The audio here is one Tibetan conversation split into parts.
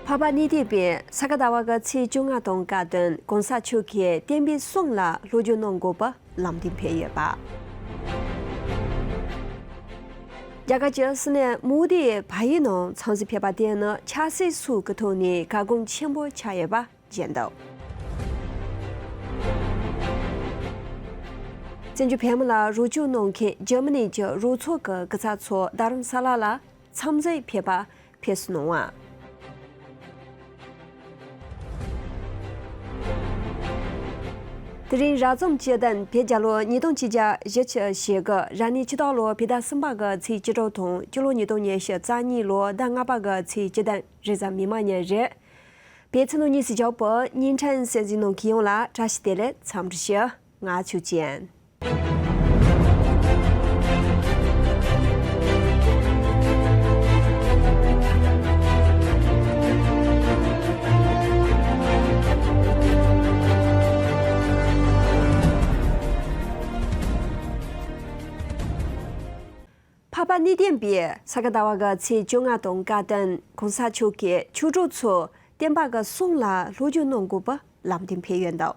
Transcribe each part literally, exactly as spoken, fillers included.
འཕགས་པ་གནས་བརྟན་པས་ས་ག་ཟླ་བ་གི་ཚེས་བཅོ་ལྔ་དང་སྐབས་བསྟུན་གོང་ས་མཆོག་གི་བསྟན་པའི་སྲུང་ལ་བློ་སྦྱོང་གནང་དགོས་པ་ལམ་སྟོན་ཕེབས་ཡོད་པ། རྒྱ་གར་གྱི་སྲིད་བློན་མོ་དི་བལ་ཡུལ་ནང་འཚམས་གཟིགས་ཕེབས་པ་དེ་ནི་ཆབ་སྲིད་སོགས་ཀྱི་ཐོག་ནས་བཀའ་དགོངས་ཆེན་པོ་ཆགས་ཡོད་པ་བརྗོད་འདུག་བཙན་བྱོལ་བོད་མི་ལ་རོགས་སྐྱོར་གནང་མཁན་འཇར་མ་ནི་གྱི་རོགས་ཚོགས་ཀྱི་སྐུ་ཚབ་ཚོ་རྡ་རམ་ས་ལ་ལ་འཚམས་གཟིགས་ཕེབས་པ་ཕེབས་སུ་གནང་བ། དེ་རིང་རབ་བྱུང་སྤྱི་ཟླ་བོད་རྒྱལ་ལོ་ཉིས་སྟོང་ཆིག་བརྒྱ་བཞི་བཅུ་ཞེ་དགུ་རབ་གནས་ཕྱི་ཟླ་ལོ་བོད་ཟླ་གསུམ་པ་གི་ཚེས་བཅུ་དྲུག་དང་སྤྱི་ལོ་ཉིས་སྟོང་ཉི་ཤུ་རྩ་གཉིས་ལོ་ཟླ་ལྔ་པ་གི་ཚེས་བཅུ་བདུན་རེས་གཟའ་མིག་དམར་ཉིན་རེད། བོད་ཕྱི་ནང་གཉིས་སུ་བཞག་པའི་བརྙན་འཕྲིན་གསན་གཟིགས་གནང་མཁན་ཡོངས་ལ་བཀྲ་ཤིས་བདེ་ལེགས་འཚམས་འདྲི་ཞུ། ང་ཆོས་ཅན། འཕགས་པ་གནས་བརྟན་པས་ས་ག་ཟླ་བ་གི་ཚེས་བཅོ་ལྔ་དང་སྐབས་བསྟུན་གོང་ས་མཆོག་གིས་ཆོས་གྲོགས་ཚོ་བསྟན་པ་གི་སྲུང་ལ་བློ་སྦྱོང་གནང་དགོས་པ་ལམ་སྟོན་ཕེབས་ཡོད་འདུག་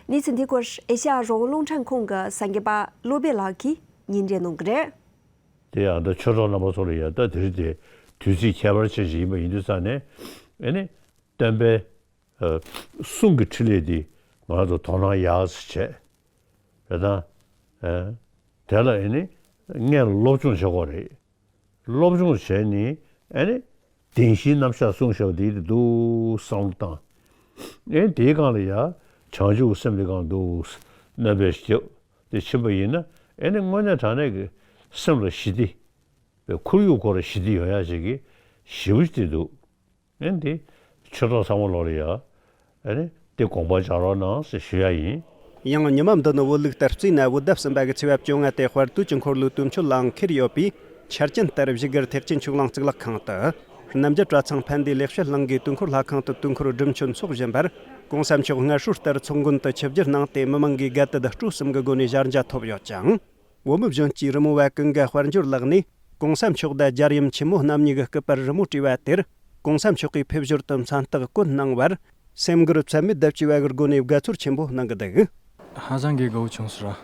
གནས་ཚུལ་འདི་སྐོར་ཨེ་ཤ་ཡ་རང་དབང་རླུང་འཕྲིན་ཁང་གི་གསར་འགོད་པ་བློ་བྷེ་ལགས་ཀྱིས་སྙན་སྒྲོན་གནང་གི་རེད། དེ་ཡང་ད་ཆོས་གྲོགས་རྣམ་པ་ཚོ་ལ་ཡང་ད་དེ་རིང་དེ་དུས་ཚིགས་ཁྱད་པར་ཅན་ཞིག་ཡིན་པ་ཡིན་དུས་ཙང་ནས་ཨེ་ནི་བསྟན་པའི་ཨ་གསུང་གི་འཕྲིན་ལས་འདི་ང་ཚོ་དོ་སྣང་ཡག་ཙམ་བྱས། རེད་དང་། ཨ་དེ་ལ་ཨེ་ནི་སྔོན་ལ་སློབ་སྦྱོང་བྱེད་དགོས་རེད། སློབ་སྦྱོང་བྱས་ནས་ཨེ་ནི་བདེན་བཞིའི་རྣམ་གཞག་གསུངས་བཞག་པ་དེ་འདུག་བསམ་བློ་བཏང་། ཨེ་དེའི་སྒང་ལ་ཡ་བྱང་ཆུབ་སེམས་དེ་གང་འདུག་སྨོན་པ་ཞིག་བརྒྱབ་དེ་ཕྱིན་པ་ཡིན་ན་ཨེ་ནི་དངོས་གནས་དྲང་གནས་ཀྱི་སེམས་ལ་ཞི་བདེ། ཁོར་ཡུག་ཁོ་ར་ཞི་བདེ་ཡོང་ཡ་ཞིག་གི་ཞེ་པོ་ཅིག་འདུག་ཨེ་འདི་ཆོས་གྲོགས་ཚང་མ་ལོག་ལ་ཡ། ཨེ་ནི་དེ་དགོངས་པ་འཇགས་རོགས་གནང་ཟེར་ཞུ་ཡ་ཡིན། ཡང་ཉི་མ་འདི་ནི་བོད་ལུགས་ལྟར་བརྩིས་ན་བོད་ཟླ་གསུམ་པ་གི་ཚེས་པ་བཅོ་ལྔ་སྟེ་དཔལ་དུས་ཀྱི་འཁོར་ལོའི་དུས་མཆོད་ལའང་འཁེལ་ཡོད་པས་ཆ་རྐྱེན་ལྟར་བཞུགས་སྒར་ཐེག་ཆེན་ཆོས་གླིང་གཙུག་ལག་ཁང་དུ། རྣམ་རྒྱལ་གྲྭ་ཚང་ཕན་བདེ་ལེགས་བཤད་གླིང་གིས་དུས་འཁོར་ལྷ་ཁང་དུ་དུས་འཁོར་སྒྲུབ་མཆོད་འཚོགས་བཞིན་པར་གོང་ས་མཆོག་སྔ་ཕྱོགས་ལྟར་ཚོགས་མགོན་དུ་ཆིབས་བསྒྱུར་གནང་སྟེ་མི་མང་གིས་དགའ་དད་སྤྲོ་གསུམ་གྱི་སྒོ་ནས་ཞལ་མཇལ་ཐོབ་ཡོད་ཅིང་། བོད་མི་གཞོན་སྐྱེས་རི་མོ་བ་ཀུན་དགའ་དཔལ་འབྱོར་ལགས་ནས་གོང་ས་མཆོག་དང་རྒྱལ་ཡུམ་ཆེན་མོ་རྣམ་གཉིས་ཀྱི་སྐུ་པར་རི་མོ་བྲིས་པ་དེར་གོང་ས་མཆོག་གིས་ཕེབས་ཞོར་དུ་མཚན་རྟགས་བཀོད་གནང་བར་སེམས་འགུལ་ཚད་མེད་ལྡབ་ཀྱིས་བབས་པའི་སྒོ་ནས་དགའ་ཚོར་ཆེན་པོ་གནང་གི་འདུག་ཧ་ཅང་གི་དགའ་བོ་བྱུང་ཟེར་ར།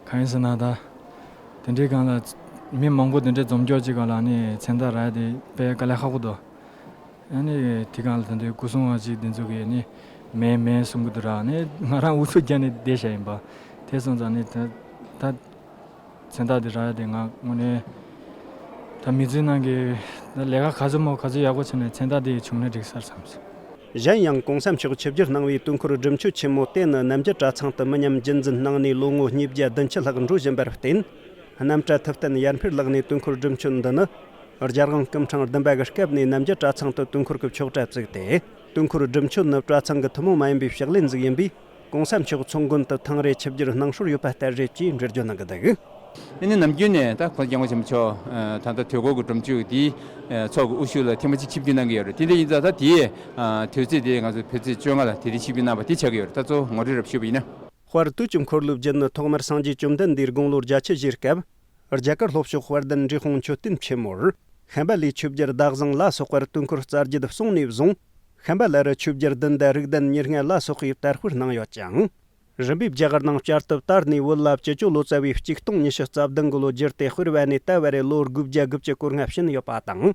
གང་ཡིན་ཟེར་ན་ད། དེ་འདྲའི་སྒང་ལ་མི་མང་པོ་དེ་འདྲའི་འཛོམས་འཇོག་ཅིག་སྒང་ལ་ནི་མཚན་རྟགས་རག་དེ་དཔེ་དཀའ་ལས་ཁག་པོ་འདུག་ཨ་ནི་དེ་སྒང་ལ་ད་དུང་སྐུ་སྲུང་བ་ཅིག་དེ་ཚོ་གིས་ནི་མེད་མེད་གསུང་གི་འདུག་ར། ནི་ང་རང་ཨུ་ཚུགས་བརྒྱབ་ནས་བསྡད་བཞག་ཡིན་པ། དེ་སོང་ཙང་ནི་ད་ད་མཚན་རྟགས་དེ་རག་ཡ་དེ་ང་དངོས་གནས་ད་མི་ཚེ་ནང་གི་ད་ལས་ཀ་ག་ཚོད་མོ་ག་ཚོད་ཡག་པོ་བྱས་ནས་མཚན་རྟགས་དེ་བྱུང་ན་འགྲིག་ས་རེད་བསམ་སོང་། གཞན་ཡང་གོང་ས་མཆོག་ཆིབས་བསྒྱུར་གནང་བའི་དུས་འཁོར་སྒྲུབ་མཆོད་ཆེན་མོ་དེ་ནི་རྣམ་རྒྱལ་གྲྭ་ཚང་དུ་མི་ཉམས་རྒྱུན་འཛིན་གནང་ནས་ལོ་ངོ་ཉིས་བརྒྱ་བདུན་ཅུ་ལྷག་འགྲོ་བཞིན་པར་བརྟེན། རྣམ་གྲྭ་ཐུབ་བསྟན་ཡར་འཕེལ་ལགས་ནས་དུས་འཁོར་སྒྲུབ་མཆོད་འདི་ནི། རྒྱལ་དབང་སྐུ་ཕྲེང་བདུན་པ་གི་སྐབས་ནས་རྣམ་རྒྱལ་གྲྭ་ཚང་དུ་དུས་འཁོར་གྱི་ཆོག་གྲྭ་བཙུགས་ཏེ། དུས་འཁོར་སྒྲུབ་མཆོད་ནི་གྲྭ་ཚང་གི་ཐུན་མོང་མ་ཡིན་པའི་ཕྱག་ལེན་ཟིག་ཡིན་པས། གོང་ས་མཆོག་ཚོགས་མགོན་དུ་ཐེངས་རེ་ཆིབས་བསྒྱུར་གནང་སྲོལ་ཡོད་པ་ལྟར་རེད་ཅེས་འགྲེལ་བརྗོད་གནང་གི་འདུག་ཨ་ནི་ནམ་རྒྱུན་ནས་ད་༸གོང་ས་༸སྐྱབས་མགོན་ཆེན་པོ་མཆོག་ད་ལྟ་དུས་འཁོར་གྱི་སྒྲུབ་མཆོད་དེའི་ཚོགས་ཀྱི་དབུ་བཞུགས་ལ་ཐེངས་མ་གཅིག་ཆིབས་བསྒྱུར་གནང་གི་ཡོད་རེད། དེ་འདྲ་ཡིན་ཙང་ད་དེའི་དུས་ཚིགས་དེ་ང་ཚོ་བོད་ཚེས་བཅོ་ལྔ་ལ་དེ་རིང་ཆིབས་བསྒྱུར་གནང་བ་དེ་ཆགས་ཀྱི་ཡོད་རེད། ད་གཙོ་བོ་ངོ་སྤྲོད་རེ་ཞུས་པ་ཡིན་ན། དཔལ་དུས་ཀྱི་འཁོར་ལོའི་རྒྱུན་ནི་ཐོག་མར་སངས་རྒྱས་བཅོམ་ལྡན་འདས་དགུང་ལོ་བརྒྱད་ཅུ་བཞེས་སྐབས། རྒྱ་གར་ལྷོ་ཕྱོགས་དཔལ་ལྡན་འབྲས་སྤུངས་མཆོད་རྟེན་ཆེན་མོར། ཤམྦྷ་ལའི་ཆོས་རྒྱལ་ཟླ་བཟང་ལ་སོགས་པར་དུས་འཁོར་རྩ་རྒྱུད་གསུངས་ནས་བཟུང་། ཤམྦྷ་ལ་རི་ཆོས་རྒྱལ་བདུན་དང་རིགས་ལྡན་ཉེར་ལྔ་ལ་སོགས་པའི་དར་སྤེལ་གནང་ཡོད་ཅིང་། རིམ་པས་རྒྱ་གར་ནང་བསྐྱར་དུ་དར་ནས་བོད་ལ་སྤྱི་སྤྱོད་ལོ་ཙཱ་བའི་གཅིག་སྟོང་ཉི་ཤུ་རྩ་བདུན་གི་ལོ་བསྒྱུར་ཏེ་སྤེལ་བ་ནས་ད་བར་ལོ་དགུ་བརྒྱ་དགུ་བཅུ་གོ་ལྔ་ཕྱིན་ཡོད་པ་དང་།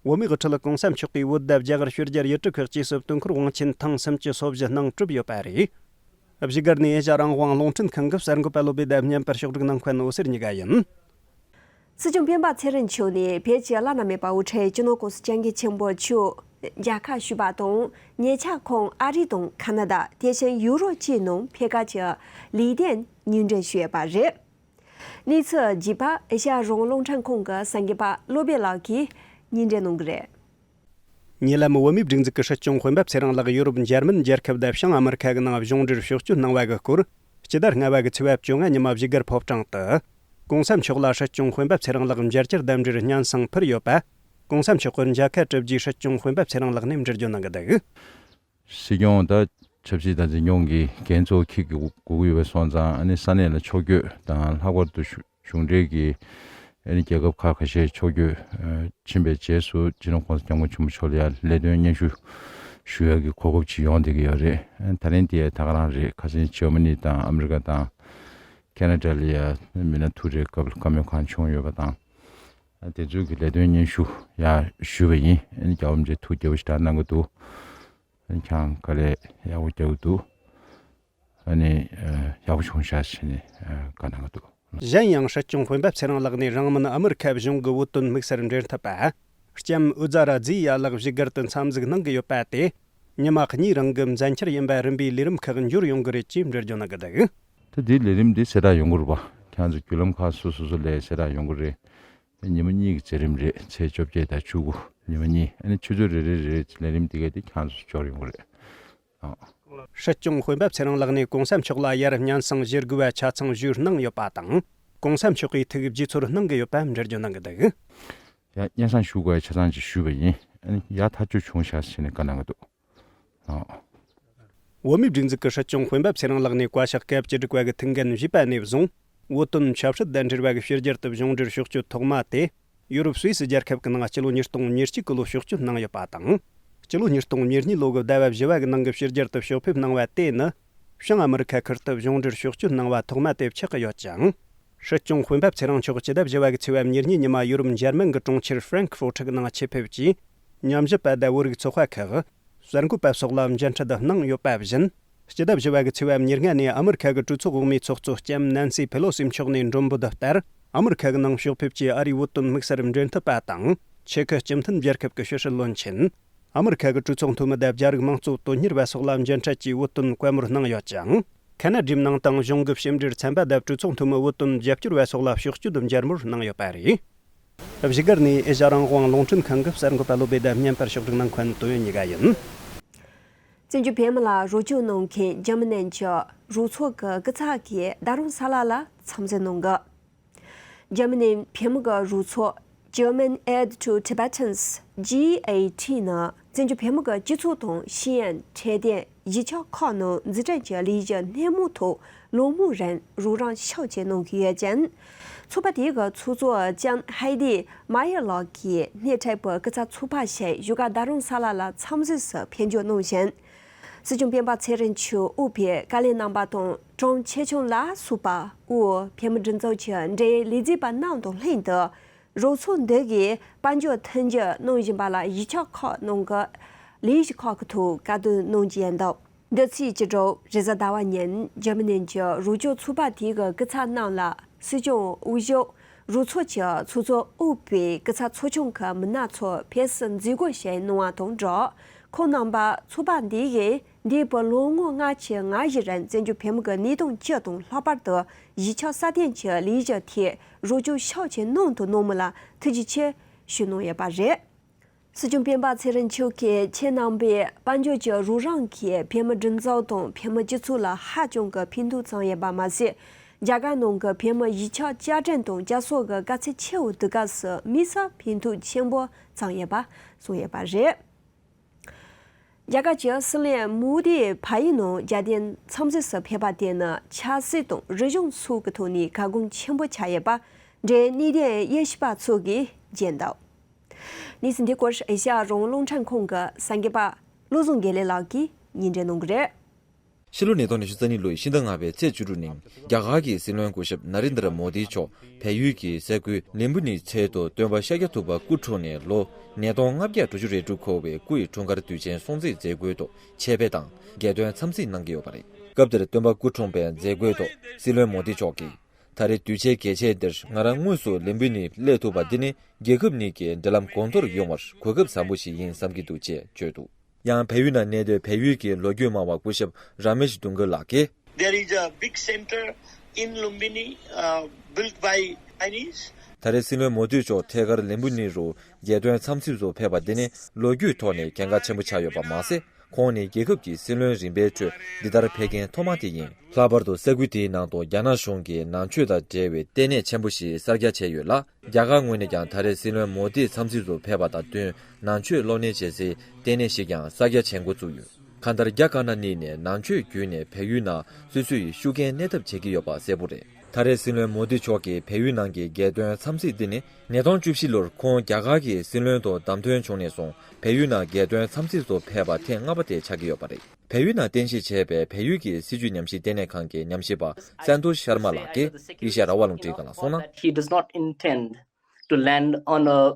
བོད་མིའི་དབུ་ཁྲིད་གོང་ས་མཆོག་གིས་བོད་ཟླ་རྒྱ་གར་ཤུལ་རྒྱལ་ཡུལ་གྲུ་ཁག་བཅས་སུ་དུས་འཁོར་དབང་ཆེན་ཐེངས་སུམ་ཅུ་སོ་བཞི་གནང་གྲུབ་ཡོད་པ་རེད། བཞུགས་སྒར་ནས་ཨེ་ཤ་ཡ་རང་དབང་རླུང་འཕྲིན་ཁང་གི་གསར་འགོད་པ་བློ་བྷེ་དང་མཉམ་པར་ཕྱོགས་སྒྲིག་གནང་མཁན་འོད་ཟེར་གཉིས་ཀ་ཡིན། སྲིད་སྐྱོང་སྤེན་པ་ཚེ་རིང་མཆོག་ནས་བོད་ཀྱི་བླ་ན་མེད་པ་དབུ་ཁྲིད་སྤྱི་ནོར་༸གོང་ས་༸སྐྱབས་མགོན་ཆེན་པོ་མཆོག་མཇལ་ཁ་ཞུས་པ་དང་། ཉེ་ཆར་ཁོང་ཨ་རི་དང་ཁ་ན་ཌ། དེ་བཞིན་ཡུ་རོབ་བཅས་ནང་ཕེབས་སྐབས་ཀྱི་ལས་དོན་སྙན་སྒྲོན་ཞུས་ཡོད་པ་རེད། གནས་ཚུལ་རྒྱས་པ་ཨེ་ཤ་ཡ་རང་དབང་རླུང་འཕྲིན་ཁང་གི་གསར་འགོད་པ་བློ་བྷེ་ལགས་ཀྱིས་སྙན་སྒྲོན་གནང་གི་རེད། ཉེ་ལམ་བོད་མིའི་སྒྲིག་འཛུགས་ཀྱི་སྲིད་སྐྱོང་སྤེན་པ་ཚེ་རིང་ལགས་ཡུ་རོབ་འཇར་མན་རྒྱལ་ཁབ་དང་བྱང་ཨ་མི་རི་ཁ་གི་ནང་གཞུང་འབྲེལ་ཕྱོགས་བསྐྱོད་གནང་བ་གི་སྐོར། སྤྱི་ཟླ་ལྔ་པ་གི་ཚེས་པ་བཅོ་ལྔ་ཉི་མ་བཞུགས་སྒར་ཕོ་བྲང་དུ། གོང་ས་མཆོག་ལ་སྲིད་སྐྱོང་སྤེན་པ་ཚེ་རིང་ལགས་མཇལ་བཅར་དང་འབྲེལ་སྙན་སེང་ཕུལ་ཡོད་པ། གོང་ས་མཆོག་གི་མཇལ་ཁ་གྲུབ་རྗེས་སྲིད་སྐྱོང་སྤེན་པ་ཚེ་རིང་ལགས་ནས་འགྲེལ་བརྗོད་གནང་གི་འདུག་སྲིད་སྐྱོང་ད་ཆབ་སྲིད་དང་འཛིན་སྐྱོང་གི་འགན་གཙོ་འཁྱེར་དགོས་ཀྱི་ཡོད་པ་སོང་ཙང་ཨ་ནི་ས་གནས་ལ་ཕྱོགས་བསྐྱོད་དང་ལྷག་པར་དུ་གཞུང་གཞུང་འབྲེལ་གྱི་ ཨ་ནི་རྒྱལ་ཁབ་ཁག་ཁ་ཤས་ཕྱོགས་བསྐྱོད་ཕྱིན་པའི་རྗེས་སུ་སྤྱི་ནོར་༸གོང་ས་༸སྐྱབས་མགོན་ཆེན་པོ་མཆོག་ལ་ཡང་ལས་དོན་སྙན་ཞུ་ཞུ་ཡག་གི་གོ་སྐབས་ཅིག་ཡོང་བསྡད་ཀྱི་ཡོད་རེད། ཨ་ནི་ད་རིང་དེ་ད་ག་རང་རེད། ཁ་སང་ཇར་མ་ནི་དང་ཨ་མི་རི་ཀ་དང་ཁེ་ན་ཌ་ལ་ཡང་མི་སྣ་ཐུག་རེས་སྐབས་ལ་བཀའ་མོལ་གང་བྱུང་ཡོད་པ་དང་། ཨ་དེ་ཚོའི་གི་ལས་དོན་སྙན་ཞུ་ཡང་ཞུས་པ་ཡིན། ཨ་ནི་རྒྱལ་བ་རིན་པོ་ཆེ་ཐུགས་དགྱེས་པོ་ཞེ་དྲག་གནང་གི་འདུག་ཨ་ནི་ཁྱེད་རང་དཀའ་ལས་ཡག་པོ་རྒྱག་གི་འདུག་ཨ་ནི་ཡག་པོ་བྱུང་ཤག་ཟེར་ནས་བཀའ་གནང་གི་འདུག་གཞན་ཡང་སྲིད་སྐྱོང་སྤེན་པ་ཚེ་རིང་ལགས་ནས་རང་མིན་ཨ་མི་རི་ཁ་གཞུང་གི་བོད་དོན་དམིགས་བསལ་འབྲེལ་མཐུད་པ་ལྕམ་ཨུ་ཛ་ར་ཛི་ཡ་ལགས་བཞུགས་སྒར་དུ་འཚམས་གཟིགས་གནང་གི་ཡོད་པ་དེ། ཉི་མ་གཉིས་རིང་གི་མཛད་འཆར་ཡིན་པ་རིམ་པས་ལས་རིམ་ཁག་འབྱོར་ཡོང་གི་རེད་ཅེས་འགྲེལ་བརྗོད་གནང་གི་འདུག་ད་དེའི་ལས་རིམ་དེ་གསལ་བསྒྲགས་ཡོང་གི་རེད་པ། ཁྱེད་ཚོ་བརྒྱུད་ལམ་ཁག་སོ་སོ་སོ་ལས་གསལ་བསྒྲགས་ཡོང་གི་རེད། ཉི་མ་གཉིས་ཀྱི་མཛད་རིམ་རེད། ཚེས་བཅོ་བརྒྱད་དང་བཅུ་དགུ་ཉི་མ་གཉིས། ཨ་ནི་ཆུ་ཚོད་རེ་རེ་རེ་ལས་རིམ་དེ་ག་དེ་ཁྱེད་ཚོ་འབྱོར་ཡོང་གི་རེད། ཨང་། སྲིད་སྐྱོང་སྤེན་པ་ཚེ་རིང་ལགས་ནས་༸གོང་ས་མཆོག་ལ་ཡར་སྙན་སེང་ཞུ་དགོས་པ་ཆ་ཚང་ཞུས་གནང་ཡོད་པ་དང་། ༸གོང་ས་མཆོག་གིས་ཐུགས་དགྱེས་ཚོར་གནང་གི་ཡོད་པ་འགྲེལ་བརྗོད་གནང་གི་འདུག་ཡང་སྙན་སེང་ཞུ་དགོས་པ་ཆ་ཚང་ཅིག་ཞུས་པ་ཡིན། ཨ་ནི་ཡག་ཐག་ཆོད་བྱུང་ཤག་ཟེར་ནས་བཀའ་གནང་གི་འདུག་ཨང་། བོད་མིའི་སྒྲིག་འཛུགས་ཀྱི་སྲིད་སྐྱོང་སྤེན་པ་ཚེ་རིང་ལགས་ནས་བཀའ་ཤག་སྐབས་བཅུ་དྲུག་པ་གི་ཐུགས་འགན་བཞེས་པ་ནས་བཟུང་བོད་དོན་ཆབ་སྲིད་དང་འབྲེལ་བ་གི་ཕྱི་རྒྱལ་དུ་གཞུང་འབྲེལ་ཕྱོགས་བསྐྱོད་ཐོག་མ་དེ་ཡུ་རོབ་སུད་སི་རྒྱལ་ཁབ་ཀྱི་ནང་སྤྱི་ལོ་ཉིས་སྟོང་ཉེར་གཅིག་གི་ལོ་ཕྱོགས་བསྐྱོད་གནང་ཡོད་པ་དང་། སྤྱི་ལོ་ཉིས་སྟོང་ཉེར་གཉིས་ལོ་གི་ཟླ་བ་བཞི་བ་གི་ནང་གི་ཕྱི་རྒྱལ་དུ་ཕྱོགས་ཕེབས་གནང་བ་དེ་ནི་བྱང་ཨ་མི་རི་ཁ་ཁུལ་དུ་གཞུང་འབྲེལ་ཕྱོགས་བསྐྱོད་གནང་བ་ཐོག་མ་དེ་ཆགས་ཀྱི་ཡོད་ཅིང་། སྲིད་སྐྱོང་སྤེན་པ་ཚེ་རིང་མཆོག་སྤྱི་ཟླ་བཞི་བ་གི་ཚེས་པ་ཉེར་གཉིས་ཉི་མ་ཡུ་རོབ་འཇར་མན་གྱི་གྲོང་ཁྱེར་ཧྥ་རན་ཁི་ཧྥོ་ཊི་གི་ནང་ཆེད་ཕེབས་ཀྱིས་ཉམས་ཞིབ་པ་དང་བོད་རིགས་ཚོགས་པ་ཁག་གསར་འགོད་པ་སོགས་ལ་མཇལ་འཕྲད་གནང་ཡོད་པ་བཞིན། སྤྱི་ཟླ་བཞི་བ་གི་ཚེས་པ་ཉེར་ལྔ་ནས་ཨ་མི་རི་ཁ་གི་གྲོས་ཚོགས་འོག་མའི་ཚོགས་གཙོ་ལྕམ་ནན་སི་ཕེ་ལོ་སི་མཆོག་ནས་མགྲོན་འབོད་ལྟར་ཨ་མི་རི་ཁ་གི་ནང་ཕྱོགས་ཕེབས་ཀྱིས་ཨ་རིའི་བོད་དོན་དམིགས་བསལ་འབྲེལ་མཐུད་པ་དང་ཆེ་ཁུ་སྤྱི་མཐུན་རྒྱལ་ཁབ་ཀྱི་ཕྱི་སྲིད་བློན་ཆེན། ཨ་མི་རི་ཁ་གི་གྲོས་ཚོགས་འཐུས་མི་དང་རྒྱ་རིགས་དམངས་གཙོ་དོན་གཉེར་བ་སོགས་ལ་མཇལ་འཕྲད་ཀྱིས་བོད་དོན་བཀའ་མོལ་གནང་ཡོད་ཅིང་། ཁ་ན་ཌའི་ནང་དང་གཞུང་གི་ཕྱི་འབྲེལ་ཚན་པ་དང་གྲོས་ཚོགས་འཐུས་མི་བོད་དོན་རྒྱབ་སྐྱོར་བ་སོགས་ལ་ཕྱོགས་བསྐྱོད་མཇལ་མོལ་གནང་ཡོད་པ་རེད། བཞུགས་སྒར་ནས་ཨེ་ཤ་ཡ་རང་དབང་རླུང་འཕྲིན་ཁང་གི་གསར་འགོད་པ་བློ་བྷེ་དང་བརྙན་པར་ཕྱོགས་སྒྲིག་གནང་མཁན་ཏོ་ཡོན་གཉིས་ཀ་ཡིན། བཙན་བྱོལ་བོད་མི་ལ་རོགས་སྐྱོར་གནང་མཁན་འཇར་མ་ནན་གྱི་རོགས་ཚོགས་ཀྱི་སྐུ་ཚབ་ཀྱིས་ད་རུང་ས་ལ་ལ་འཚམས་གཟིགས་གནང་གི། འཇར་མ་ནིའི་བོད་མི་གི་རོགས་ཚོགས་German Aid to Tibetans G A T ནི་བཙན་བྱོལ་བོད་མི་གི་སྤྱི་ཚོགས་དང་ཤེས་ཡོན་འཕྲོད་བསྟེན་གཞིས་ཆགས་ཁག་ནང་འཛིན་གྲྭ་གི་ལས་གཞི་སྣེ་མོ་ཐོག་ལོ་ངོ་རིང་རོགས་རམ་ཕྱག་ཕྱིད་གནང་གི་ཡོད་ཅིང་། ཚོགས་པ་དེ་གི་ཚོགས་གཙོ་ལྕམ་ཧའེ་ཌི་མ་ཡེ་ལགས་ཀྱིས་སྣེ་ཁྲིད་པའི་སྐུ་ཚབ་ཚོགས་པ་ཞིག་བཞུགས་སྒར་ད་རུང་ས་ལ་ལ་འཚམས་གཟིགས་སུ་ཕེབས་འབྱོར་གནང་ཞིང་། སྲིད་སྐྱོང་སྤེན་པ་ཚེ་རིང་མཆོག་དབུས་པའི་བཀའ་བློན་རྣམ་པ་དང་ཀྲུའུ་ཆེ་ཆུང་ལ་སོགས་པ་དབུས་བོད་མི་སྒྲིག་འཛུགས་ཀྱི་འབྲེལ་ཡོད་ལས་བྱེད་པ་རྣམས་དང་ལྷན་དུ། རོགས་ཚོགས་འདི་གིས་དཔལ་འབྱོར་མཐུན་འགྱུར་གནང་བཞིན་པ་ལ་གཞིས་ཆགས་ཁག་ནང་གི་ལས་གཞི་ཁག་གི་ཐོག་བཀའ་བསྡུར་གནང་རྒྱུ་ཡིན་འདུག་འདི་ཚེས་བཅུ་དྲུག་རེས་གཟའ་ཟླ་བ་ཉིན་འཇར་མ་ནི་གྱི་རོགས་སྐྱོར་ཚོགས་པ་དེ་གི་སྐུ་ཚབ་རྣམས་ལ་སྲིད་སྐྱོང་དབུས་གཞུང་རོགས་ཚོགས་ཀྱི་ཚོགས་གཙོ་དབུས་པའི་སྐུ་ཚབ་ཚོགས་ཆུང་གི་མི་སྣ་ཚོ་ཕེབས་བསུ་མཛད་སྒོ་ཞིག་གནང་བ་དང་སྦྲགས། ཁོང་རྣམ་པ་ཚོགས་པ་འདི་གིས་འདས་པའི་ལོ་ངོ་ལྔ་གི་སྔ་གཞུག་རིང་བཙན་བྱོལ་བོད་མི་གི་གནས་སྟངས་སྤྱི་དང་ལྷག་པར་དུ་གཞིས་ཆགས་སྲ་བརྟན་གྱི་ལས་གཞི་ཐད་རོགས་སྐྱོར་ཕྱག་ཕྱིད་གནང་དང་གནང་མུས་ལ་ཐུགས་རྗེ་ཆེ་ཞུ་གནང་ཡོད་པ་རེད། སྲིད་སྐྱོང་སྤེན་པ་ཚེ་རིང་མཆོག་གིས་ཁྱེད་རྣམ་པས་དཔལ་འབྱོར་གྱི་རོགས་རམ་གྱིས་བོད་མི་སྒྲིག་འཛུགས་དང་བོད་མི་སྤྱི་ཚོགས་ལ་ཧ་ཅང་གི་ཕན་ཐོགས་བྱུང་ཡོད་པ་མ་ཟད། རྒྱ་གར་ནང་གི་བོད་མི་གཞིས་ཆགས་བཅའ་ཁྲིམས་དང་བཅའ་སྲོལ་གྱི་དཀའ་ཚེགས་ཆེ་བོ་དུས་སྐབས་སུ་དམིགས་བསལ་ཕན་ཐོགས་ཆེན་པོ་བྱུང་ཡོད་པ་གསུངས་ཡོད་པ་རེད། རྒྱ་གར་གྱི་སྲིད་བློན་མོ་དི་ཕ་ཡུལ་ནང་རྒྱལ་དོན་འཚམས་གཟིགས་སུ་ཕེབས་པ་དེ་ནི་ཆབ་སྲིད་དང་རིག་གཞུང་སོགས་ཀྱི་ཐོག་ནས་བཀའ་དགོངས་ཆེན་པོ་ཆགས་ཡོད་པ་འབྲེལ་གནས་བརྟན་དབྱེ་ཞིབ་པ་ཚོ་གིས་བརྗོད་འདུག་གནས་ཚུལ་འདི་སྐོར་ཨེ་ཤ་ཡ་རང་དབང་རླུང་འཕྲིན་ཁང་གི་གསར་འགོད་པ་བློ་བཟང་དགེ་ལེགས་ལགས་ཀྱིས་སྙན་སྒྲོན་གནང་གི་རེད། ཕྱི་ལོ་ཉིས་སྟོང་ཉི་ཤུ་རྩ་གཉིས་ལོའི་ཕྱི་ཟླ་ལྔ་པའི་ཚེས་བཅུ་དྲུག་ཉིན་རྒྱ་གར་གྱི་སྲིད་བློན་སྐུ་ཞབས་ན་རེན་དྲ་མོ་དི་མཆོག་བལ་ཡུལ་གྱི་ས་ཁུལ་ལིམ་བུ་ནི་ཚལ་དུ་སྟོན་པ་ཤཱཀྱ་ཐུབ་པ་སྐུ་འཁྲུངས་ནས་ལོ་ཉིས་སྟོང་ལྔ་བརྒྱ་དྲུག་ཅུ་རེ་དྲུག་འཁོར་བའི་སྐུ་ཡི་འཁྲུངས་སྐར་དུས་ཆེན་སྲུང་བརྩི་མཛད་སྒོའི་ཐོག་ཆེད་ཕེབས་དང་རྒྱལ་དོན་འཚམས་གཟིགས་གནང་གི་ཡོད་པ་རེད། སྐབས་དེར་སྟོན་པ་སྐུ་འཁྲུངས་པའི་མཛད་སྒོའི་ཐོག་སྲིད་བློན་མོ་དི་མཆོག་གིས། ད་རེས་དུས་ཆེན་གལ་ཆེན་འདིར་ང་རང་དངོས་སུ་ལིམ་བུ་ནི་སླེབས་ཐུབ་པ་འདི་ནི་རྒྱལ་ཁབ་གཉིས་ཀྱི་འབྲེལ་ལམ་གོང་མཐོར་ཡོང་བར་གོ་སྐབས་བཟང་པོ་ཞིག་ཡིན་བསམ་གྱི་འདུག་ཅེས་བརྗོད་འདུག་ཡང་བལ་ཡུལ་ནང་གནས་སྡོད་བལ་ཡུལ་གྱི་ལོ་རྒྱུས་སྨྲ་བ་སྐུ་ཞབས་ར་མེཤ་དུང་གུ་ལགས་ཀྱིས། There is a big center in Lumbini, uh, built by Chinese. ད་རེས་སྲིད་བློན་མོ་དི་མཆོག་ཐད་ཀར་ལིམ་བུ་ནི་རུ་རྒྱལ་དོན་འཚམས་གཟིགས་སུ་ཕེབས་པ་འདི་ནི་ལོ་རྒྱུས་ཐོག་ནས་གལ་འགངས་ཆེན་པོ་ཆགས་ཡོད་པ་མ་ཟད། ཁོང་ནི་རྒྱལ་ཁབ་ཀྱི་སྲིད་བློན་རིམ་པའི་ཁྲོད་འདི་ལྟར་ཕེབས་མཁན་ཐོག་མ་དེ་ཡིན། ལྷག་པར་དུ་ས་ཁུལ་དེའི་ནང་དུ་རྒྱ་ནག་གཞུང་གིས་ནང་ཆོས་དང་འབྲེལ་བའི་ལྟེ་གནས་ཆེན་པོ་ཞིག་གསར་རྒྱག་བྱས་ཡོད་ལ། རྒྱ་གར་ངོས་ནས་ཀྱང་ད་རེས་སྲིད་བློན་མོ་དི་འཚམས་གཟིགས་སུ་ཕེབས་པ་དང་བསྟུན་ནང་ཆོས་སློབ་གཉེར་བྱེད་སའི་ལྟེ་གནས་ཤིག་ཀྱང་གསར་རྒྱག་བྱེད་འགོ་བཙུགས་ཡོད། གང་ལྟར་རྒྱ་དཀར་ནག་གཉིས་ནས་ནང་ཆོས་བརྒྱུད་ནས་བལ་ཡུལ་ནང་སོ་སོའི་ཤུགས་རྐྱེན་གནས་ཐབས་བྱེད་ཀྱི་ཡོད་པ་གསལ་པོ་རེད། ད་ ད་རེས་སྲིད་བློན་མོ་དི་མཆོག་གིས་བལ་ཡུལ་ནང་གི་རྒྱལ་དོན་འཚམས་གཟིགས་འདི་ནི་ཉིས་སྟོང་བཅུ་བཞི་ལོར་ཁོང་རྒྱ་གར་གྱི་སྲིད་བློན་དུ་བདམས་ཐོན་བྱུང་ནས་བཟུང་བལ་ཡུལ་ནང་རྒྱལ་དོན་འཚམས་གཟིགས་སུ་ཕེབས་པ་ཐེངས་ལྔ་པ་དེ་ཆགས་ཀྱི་ཡོད་པ་རེད། བལ་ཡུལ་ནང་རྟེན་གཞི་བྱས་པའི་བལ་ཡུལ་གྱི་སྲིད་བྱུས་ཉམས་ཞིབ་ལྟེ་གནས་ཁང་གི་ཉམས་ཞིབ་པ་སན་དོ་ཤར་མ་ལགས་ཀྱིས་ཨེ་ཤ་ཡ་རང་དབང་རླུང་འཕྲིན་ཁང་ལ་གསུངས་ན། That he does not intend to land on a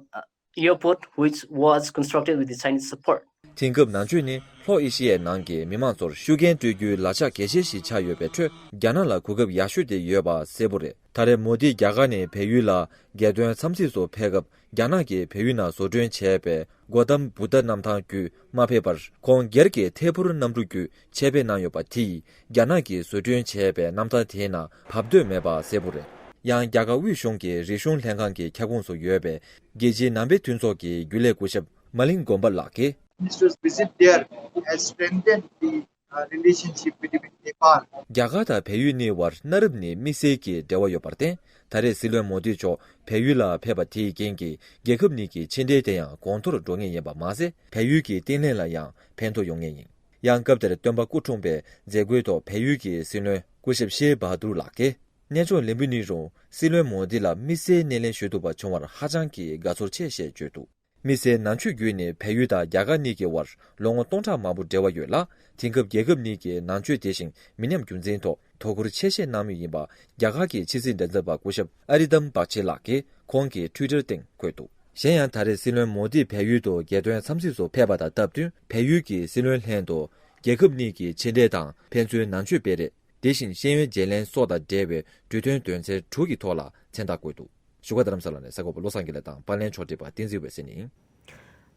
airport which was constructed with the Chinese support. དེང་སྐབས་ནང་ཆོས་ནི་ལྷོ་ཨེ་ཤི་ཡའི་ནང་གི་མི་མང་ཚོར་ཤུགས་རྐྱེན་སྤྲོད་རྒྱུའི་ལག་ཆ་གལ་ཆེ་ཞིག་ཆགས་ཡོད་པའི་ཁྲོད། རྒྱ་ནག་ལ་གོ་སྐབས་ཡག་ཤོས་དེ་ཡོད་པ་གསལ་པོ་རེད། ད་རེས་མོ་དི་རྒྱ་གར་ནས་བལ་ཡུལ་ལ་རྒྱལ་དོན་འཚམས་གཟིགས་སུ་ཕེབས་སྐབས། རྒྱ་ནག་གིས་བལ་ཡུལ་ནང་བཟོ་སྐྲུན་བྱས་པའི་གོ་ཏམ་བུདྡྷ་གནམ་ཐང་བརྒྱུད་མ་ཕེབས་པར། ཁོང་སྒེར་གྱི་ཐད་འཕུར་གནམ་གྲུ་བརྒྱུད་ཆེད་ཕེབས་གནང་ཡོད་པ་དེས། རྒྱ་ནག་གིས་བཟོ་སྐྲུན་བྱས་པའི་གནམ་ཐང་དེའི་ནང་བབས་འདོད་མེད་པ་གསལ་པོ་རེད། ཡང་རྒྱ་གར་དབུས་གཞུང་གི་རིག་གཞུང་ལྷན་ཁང་གི་ཁྱབ་ཁོངས་སུ་ཡོད་པའི་རྒྱལ་སྤྱིའི་ནང་པའི་མཐུན་ཚོགས་ཀྱི་རྒྱུན་ལས་སྐུ་ཞབས་མ་ལིང་གོམ་པ་ལགས་ཀྱིས། Minister's visit there has strengthened the, uh, relationship between Nepal. རྒྱ་གར་དང་བལ་ཡུལ་གཉིས་བར་གནའ་རབས་ནས་དམིགས་བསལ་གྱི་འབྲེལ་བ་ཡོད་པར་བརྟེན། ད་རེས་སྲིད་བློན་མོ་དི་མཆོག་བལ་ཡུལ་ལ་ཕེབས་པ་དེའི་རྐྱེན་གྱིས། རྒྱལ་ཁབ་གཉིས་ཀྱི་ཕྱི་འབྲེལ་དེ་ཡང་གོང་མཐོར་འགྲོ་ངེས་ཡིན་པ་མ་ཟད། བལ་ཡུལ་གྱི་བརྟན་ལྷིང་ལ་ཡང་ཕན་ཐོགས་ཡོང་ངེས་ཡིན། ཡང་སྐབས་དེར་སྟོན་པ་སྐུ་འཁྲུངས་པའི་མཛད་སྒོའི་ཐོག་བལ་ཡུལ་གྱི་སྲིད་བློན་སྐུ་ཞབས་ཤེ་བྷ་དུར་ལགས་ཀྱིས། གནས་མཆོག་ལན་པོ་ནི་རུང་སྲིད་བློན་མོ་དི་ལ་དམིགས་བསལ་སྣེ་ལེན་ཞུ་ཐུབ་པ་བྱུང་བར་ཧ་ཅང་གི་དགའ་ཚོར་ཆེ་ཞེས་བརྗོད་འདུག་དམིགས་བསལ་ནང་ཆོས་བརྒྱུད་ནས་བལ་ཡུལ་དང་རྒྱ་གར་གཉིས་ཀྱི་དབར་ལོ་ངོ་སྟོང་ཕྲག་མང་པོ་འབྲེལ་བ་ཡོད་ལ། དེང་སྐབས་རྒྱལ་ཁབ་གཉིས་ཀྱི་ནང་ཆོས་དེ་བཞིན་མི་ཉམས་རྒྱུན་འཛིན་ཐོག་དོ་ཁུར་ཆེ་བཞེས་གནང་མུས་ཡིན་པ། རྒྱ་གར་གྱི་ཕྱི་སྲིད་འགྲན་ཚབ་པ་སྐུ་ཞབས་ཨ་རི་དམ་བག་ཆེ་ལགས་ཀྱིས་ཁོང་གི་ཊུའི་ཊར་སྟེང་བཀོད་འདུག་གཞན་ཡང་ད་རེས་སྲིད་བློན་མོ་དི་བལ་ཡུལ་དུ་རྒྱལ་དོན་འཚམས་གཟིགས་སུ་ཕེབས་པ་དང་སྟབས་བསྟུན། བལ་ཡུལ་གྱི་སྲིད་བློན་ལྷན་དུ་རྒྱལ་ཁབ་གཉིས་ཀྱི་ཕྱི་འབྲེལ་དང་ཕན་ཚུན་ནང་ཆོས་སྤེལ་རེས། དེ་བཞིན་ཤེས་ཡོན་བརྗེ་ལེན་སོགས་དང་འབྲེལ་བའི་གྲོས་མཐུན་དོན་ཚན་དྲུག་གི་ཐོག་ལ་མཚན་རྟགས་བཀོད་འདུག་བཞུགས་སྒར་རྡ་རམ་ས་ལ་ནས་གསར་འགོད་པ་བློ་བཟང་དགེ་ལེགས་དང་པར་ལེན་ཕྱོགས་སྒྲིག་པ་བསྟན་འཛིན་འོད་ཟེར་ཡིན།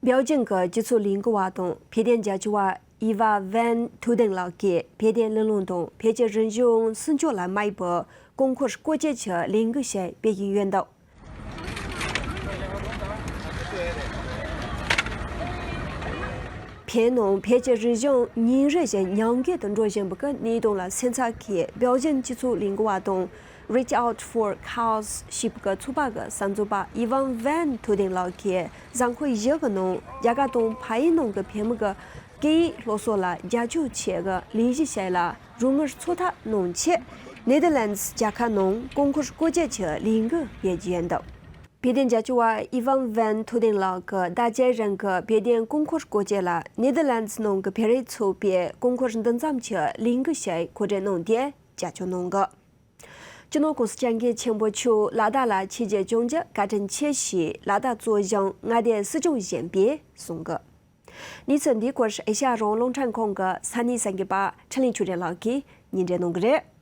པེ་ཅིང་གི་སྤྱི་ཚོགས་ལས་འགུལ་བ་དང་། བོད་དོན་རྒྱབ་སྐྱོར་བ་ཨི་ཝ་ཝན་ཐུའུ་ཏེང་ལགས་ཀྱིས་བོད་དོན་གླེང་སློང་དང་བོད་ཀྱི་རིག་གཞུང་སྲུང་སྐྱོབ་ལ་དམིགས་པའི་ཀོང་འཁོར་སྐོར་སྐྱོད་ཀྱི་ལས་འགུལ་ཞིག་སྤེལ་གྱི་ཡོད་འདུག་བོད་ནང་བོད་ཀྱི་རིག་གཞུང་ཉིན་རེ་བཞིན་ཉམས་རྒུད་དུ་འགྲོ་བཞིན་པའི་གནས་སྟངས་ལ་སེམས་འཚབ་ཀྱིས། པེ་ཅིང་སྤྱི་ཚོགས་ལས་འགུལ་བ་དང་། Reach Out for Cause ཞེས་པའི་ཚོགས་པ་གི་གསར་འགོད་པ་ཨི་ཝན་ཝན་ཐུའུ་ཏེང་ལགས་ཀྱིས་གཟའ་འཁོར་བཞི་གི་ནང་རྒྱ་གར་དང་ཕ་ཡུལ་ནང་གི་བོད་མི་གི་སྐད་ཡིག་སློབ་གསོ་ལ་རྒྱབ་སྐྱོར་ཆེད་ཀྱི་ལས་གཞི་ཞིག་ལ་རོགས་དངུལ་འཚོལ་ཐབས་གནང་ཆེད། ནེ་དར་ལན་ཛི་རྒྱལ་ཁབ་ནང་ཀོང་འཁོར་སྐོར་སྐྱོད་ཀྱི་ལས་འགུལ་སྤེལ་གྱི་ཡོད་འདུག་བོད་དོན་རྒྱབ་སྐྱོར་བ་ཨི་ཝན་ཝན་ཐུའུ་ཏེང་ལགས་ཀྱིས་ཟླ་གཅིག་རིང་གི་བོད་དོན་ཀོང་འཁོར་སྐོར་སྐྱོད་ལ་ནེ་དར་ལན་ཛི་ནང་གི་བོད་རིགས་ཚོགས་པས་ཀོང་འཁོར་འདི་མཚམས་ཀྱི་ལས་འགུལ་ཞིག་གོ་སྒྲིག་གནང་སྟེ་རྒྱབ་སྐྱོར་གནང་གི། སྤྱི་ནོར་༸གོང་ས་༸སྐྱབས་མགོན་ཆེན་པོ་མཆོག་ལ་དྭགས་ལ་ཆིབས་བསྒྱུར་བྱུང་རྒྱུ་བཀའ་དྲིན་ཆེ་ཞེས་ལ་དྭགས་གཙོས་ཞིང་མངའ་སྡེའི་སྲིད་སྐྱོང་གཞོན་པས་གསུངས་གི། གནས་ཚུལ་འདིའི་སྐོར་ཨེ་ཤ་ཡ་རང་དབང་རླུང་འཕྲིན་ཁང་གི་ས་གནས་གསར་འགོད་པ་འཕྲིན་ལས་ཆོས་སྒྲོན་ལགས་ཀྱིས་སྙན་སྒྲོན་གནང་གི་རེད།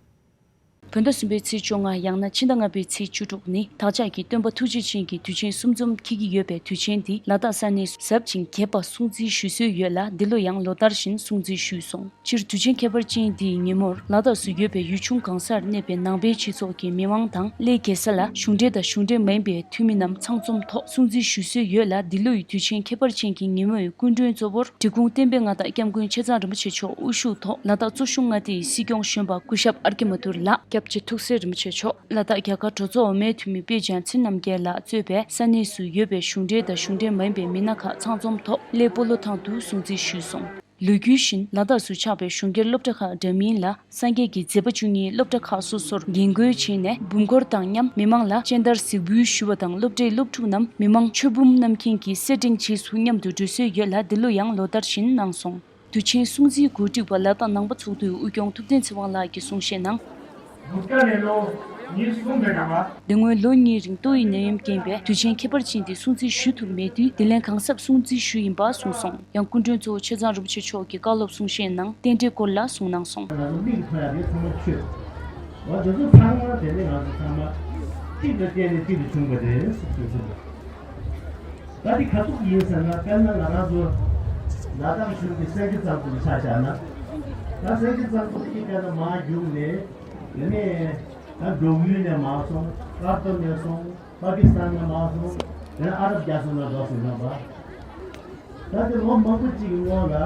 བོད་ཟླ་གསུམ་པའི་ཚེས་བཅོ་ལྔ་ཡང་ན་ཕྱི་ཟླ་ལྔ་པའི་ཚེས་བཅུ་དྲུག་ནི་བདག་ཅག་གི་སྟོན་པ་ཐུགས་རྗེ་ཅན་གྱི་དུས་ཆེན་གསུམ་འཛོམས་འཁེལ་གྱི་ཡོད་པའི་དུས་ཆེན་འདི་ལ་དྭགས་ས་གནས་སུ་ཟབ་ཅིང་རྒྱས་པ་སྲུང་བརྩི་ཞུ་སྲོལ་ཡོད་ལ། འདི་ལོ་ཡང་ལོ་ལྟར་བཞིན་སྲུང་བརྩི་ཞུས་སོང་། སྤྱིར་དུས་ཆེན་ཁྱད་པར་ཅན་འདིའི་ཉིན་མོར་ལ་དྭགས་སུ་ཡོད་པའི་ཡུལ་ཆུང་གང་སར་གནས་པའི་ནང་པའི་སྤྱི་ཚོགས་ཀྱི་མི་མང་དང་། གླེ་གེ་སར་ལ་གཞུང་འབྲེལ་དང་གཞུང་འབྲེལ་མ་ཡིན་པའི་འཐུས་མི་རྣམས་ཚང་འཛོམས་ཐོག་སྲུང་བརྩི་ཞུ་སྲོལ་ཡོད་ལ། འདི་ལོའི་དུས་ཆེན་ཁྱད་པར་ཅན་གྱི་ཉིན་མོའི་སྐུ་མགྲོན་གཙོ་བོར་འབྲི་གུང་བསྟན་པའི་མངའ་བདག་སྐྱབས་མགོན་ཆེ་ཚང་རིན་པོ་ཆེ་མཆོག་དབུ་བཞུགས་ཐོག་ལ་དྭགས་གཙོ་སྐྱོང་མངའ་སྡེའི་སྲིད་སྐྱོང་གཞོན་པ་སྐུ་ཞབས་ཨར་ཀེ་མ་ཐུར་ལགས། སྐྱབས་རྗེ་ཐུགས་སྲས་རིན་པོ་ཆེ་མཆོག་ལ་དྭགས་རྒྱ་གར་གྲོས་ཚོགས་འོག་མའི་འཐུས་མི་དཔལ་འབྱོར་ཚེ་རིང་རྣམ་རྒྱལ་ལགས་གཙོས་པའི་ས་གནས་སུ་ཡོད་པའི་གཞུང་འབྲེལ་དང་གཞུང་འབྲེལ་མ་ཡིན་པའི་མི་སྣ་ཁག་ཚང་འཛོམས་ཐོག་གླེ་སྤོ་ལོ་ཐང་དུ་སྲུང་བརྩི་ཞུས་སོང་། ལོ་རྒྱུས་བཞིན་ལ་དྭགས་སུ་ཆགས་པའི་གཞུང་སྒེར་སློབ་གྲྭ་ཁག་འདྲ་མིན་ལ་སངས་རྒྱས་ཀྱི་མཛད་པ་བཅུ་གཉིས་སློབ་གྲྭ་ཁག་སོ་སོར་འགན་བགོས་བྱས་ནས། འབུམ་སྐོར་དང་མཉམ་མི་མང་ལ་སྤྱན་བསྟར་གཟིགས་འབུལ་ཞུས་པ་དང་། སློབ་གྲྭའི་སློབ་ཕྲུག་རྣམས་མི་མང་མཆོད་འབུམ་བསྣམས་མཁན་གྱི་སེར་སྦྲེང་རྗེས་སུ་མཉམ་དུ་འགྲོ་སྲོལ་ཡོད་ལ། འདི་ལོ་ཡང་ལོ་ལྟར་བཞིན་གནང་སོང་། དུས་ཆེན་སྲུང་བརྩིའི་གོ་སྒྲིག་པ་ལ་དྭགས་ནང་པ་ཚོགས་འདུའི་དབུས་སྐྱོང་ཐུབ་བསྟན་ཚེ་དབང་ལགས་ཀྱིས་གསུང་བཤད་གནང་། དེ་སྔོན་ལོ་གཉིས་རིང་ཏོག་དབྱིབས་ནད་ཡམས་རྐྱེན་པས་དུས་ཆེན་ཁྱད་པར་ཅན་འདི་སྲུང་བརྩི་ཞུ་ཐུབ་མེད་དུས། འདི་ལན་གང་གཟབ་སྲུང་བརྩི་ཞུས་ཡིན་པ་གསུངས་སོང་། ཡང་སྐུ་མགྲོན་གཙོ་བོ་ཆེ་ཚང་རིན་པོ་ཆེ་མཆོག་གིས་བཀའ་སློབ་གསུང་བཤད་ནང་རྟེན་འབྲེལ་སྐོར་ལ་གསུངས་གནང་སོང་། ང་ཚོ་མིག་ཏུ་མཐོང་ཡག་དེ་ཚང་མ་ཆོས། འོ་དེ་ཚོ་ཚང་མ་དེ་ནི་ང་ཚོ་ཚང་མ་གཅིག་ལ་བརྟེན་ནས་གཅིག་ཏུ་བྱུང་བ་རེད་ཟེར་གྱི་འདུག་ད་འདི་ག་ཚོད་ཡིན་ཟེར་ན། དཔེར་ན་ང་རང་ཚོ་ལ་དྭགས་གཞུང་གི་སེང་གེ་གཙང་པོ་ཆ་བཞག་ན། ད་སེང་གེ་གཙང་པོ་དེ་དཔེར་ན་མར་རྒྱུག་ནས། དེ་ནས་ད་འབྲོག་ཡུལ་ནས་མར་སོང་། ཀར་ཏོ་ནས་སོང་། པ་ཀི་སི་ཐན་ནས་མར་སོང་། དེ་ནས་ཨ་རབ་རྒྱལ་ས་ནང་འགྲོ་ཟིན་ན་བ། ད་དེ་ལོ་མང་པོ་གཅིག་གི་སྔོན་ལ།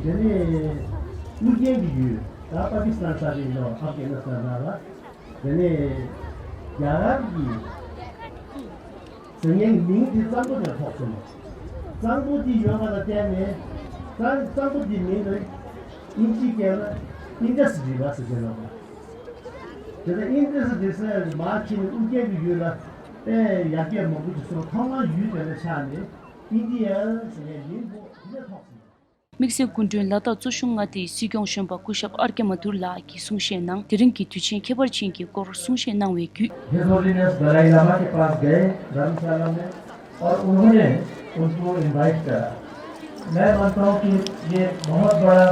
དེ་ནས་ཨུ་རྒྱན་གྱི་ཡུལ། ད་པ་ཀི་སི་ཐན་ས་དེ་ཡིན་ནོ། ཨབ་གྷ་ནི་སི་ཐན་ལ། དེ་ནས་རྒྱ་གར་གྱི་ཟེར་མཁན་གྱི་མིང་དེ་གཙང་པོ་དེར་ཐོགས་སོང་། གཙང་པོ་དེ་ཡོད་པ་ལ་བརྟེན་ནས། གཙང་གཙང་པོ་དེའི་མིང་ལ་དབྱིན་ཇིའི་སྐད་ལ་Indus River ཟེར་གྱི་ཡོད་པ། དེ་ནས་ཨིན་ཏེ་སི་དེ་སི་མར་ཕྱིན་ནས་ཨུ་རྒྱན་གྱི་ཡུལ་ལ་དཔེ་ཡར་རྒྱས་མང་པོ་ཅིག་སོང་། ཐོག་མར་ཡུལ་དེ་ལ་ཆགས་ནས་ཨིན་ཌི་ཡ་ཟེར་བའི་མིང་པོ་དེ་ནས་ཐོགས་ཟིན། དམིགས་བསལ་སྐུ་མགྲོན་ལ་དྭགས་གཙོ་གཞུང་མངའ་སྡེའི་སྲིད་སྐྱོང་གཞོན་པ་སྐུ་ཞབས་ཨར་ཀྱ་མ་ཐུར་ལགས་ཀྱིས་གསུང་བཤད་ནང་། དེ་རིང་གི་དུས་ཆེན་ཁྱད་པར་ཅན་གྱི་སྐོར་གསུང་བཤད་གནང་བའི་བརྒྱུད། His Holiness Dalai Lama के पास गए धर्मशाला में और उन्होंने उनको इनवाइट करा। मैं मानता हूँ कि ये बहुत बड़ा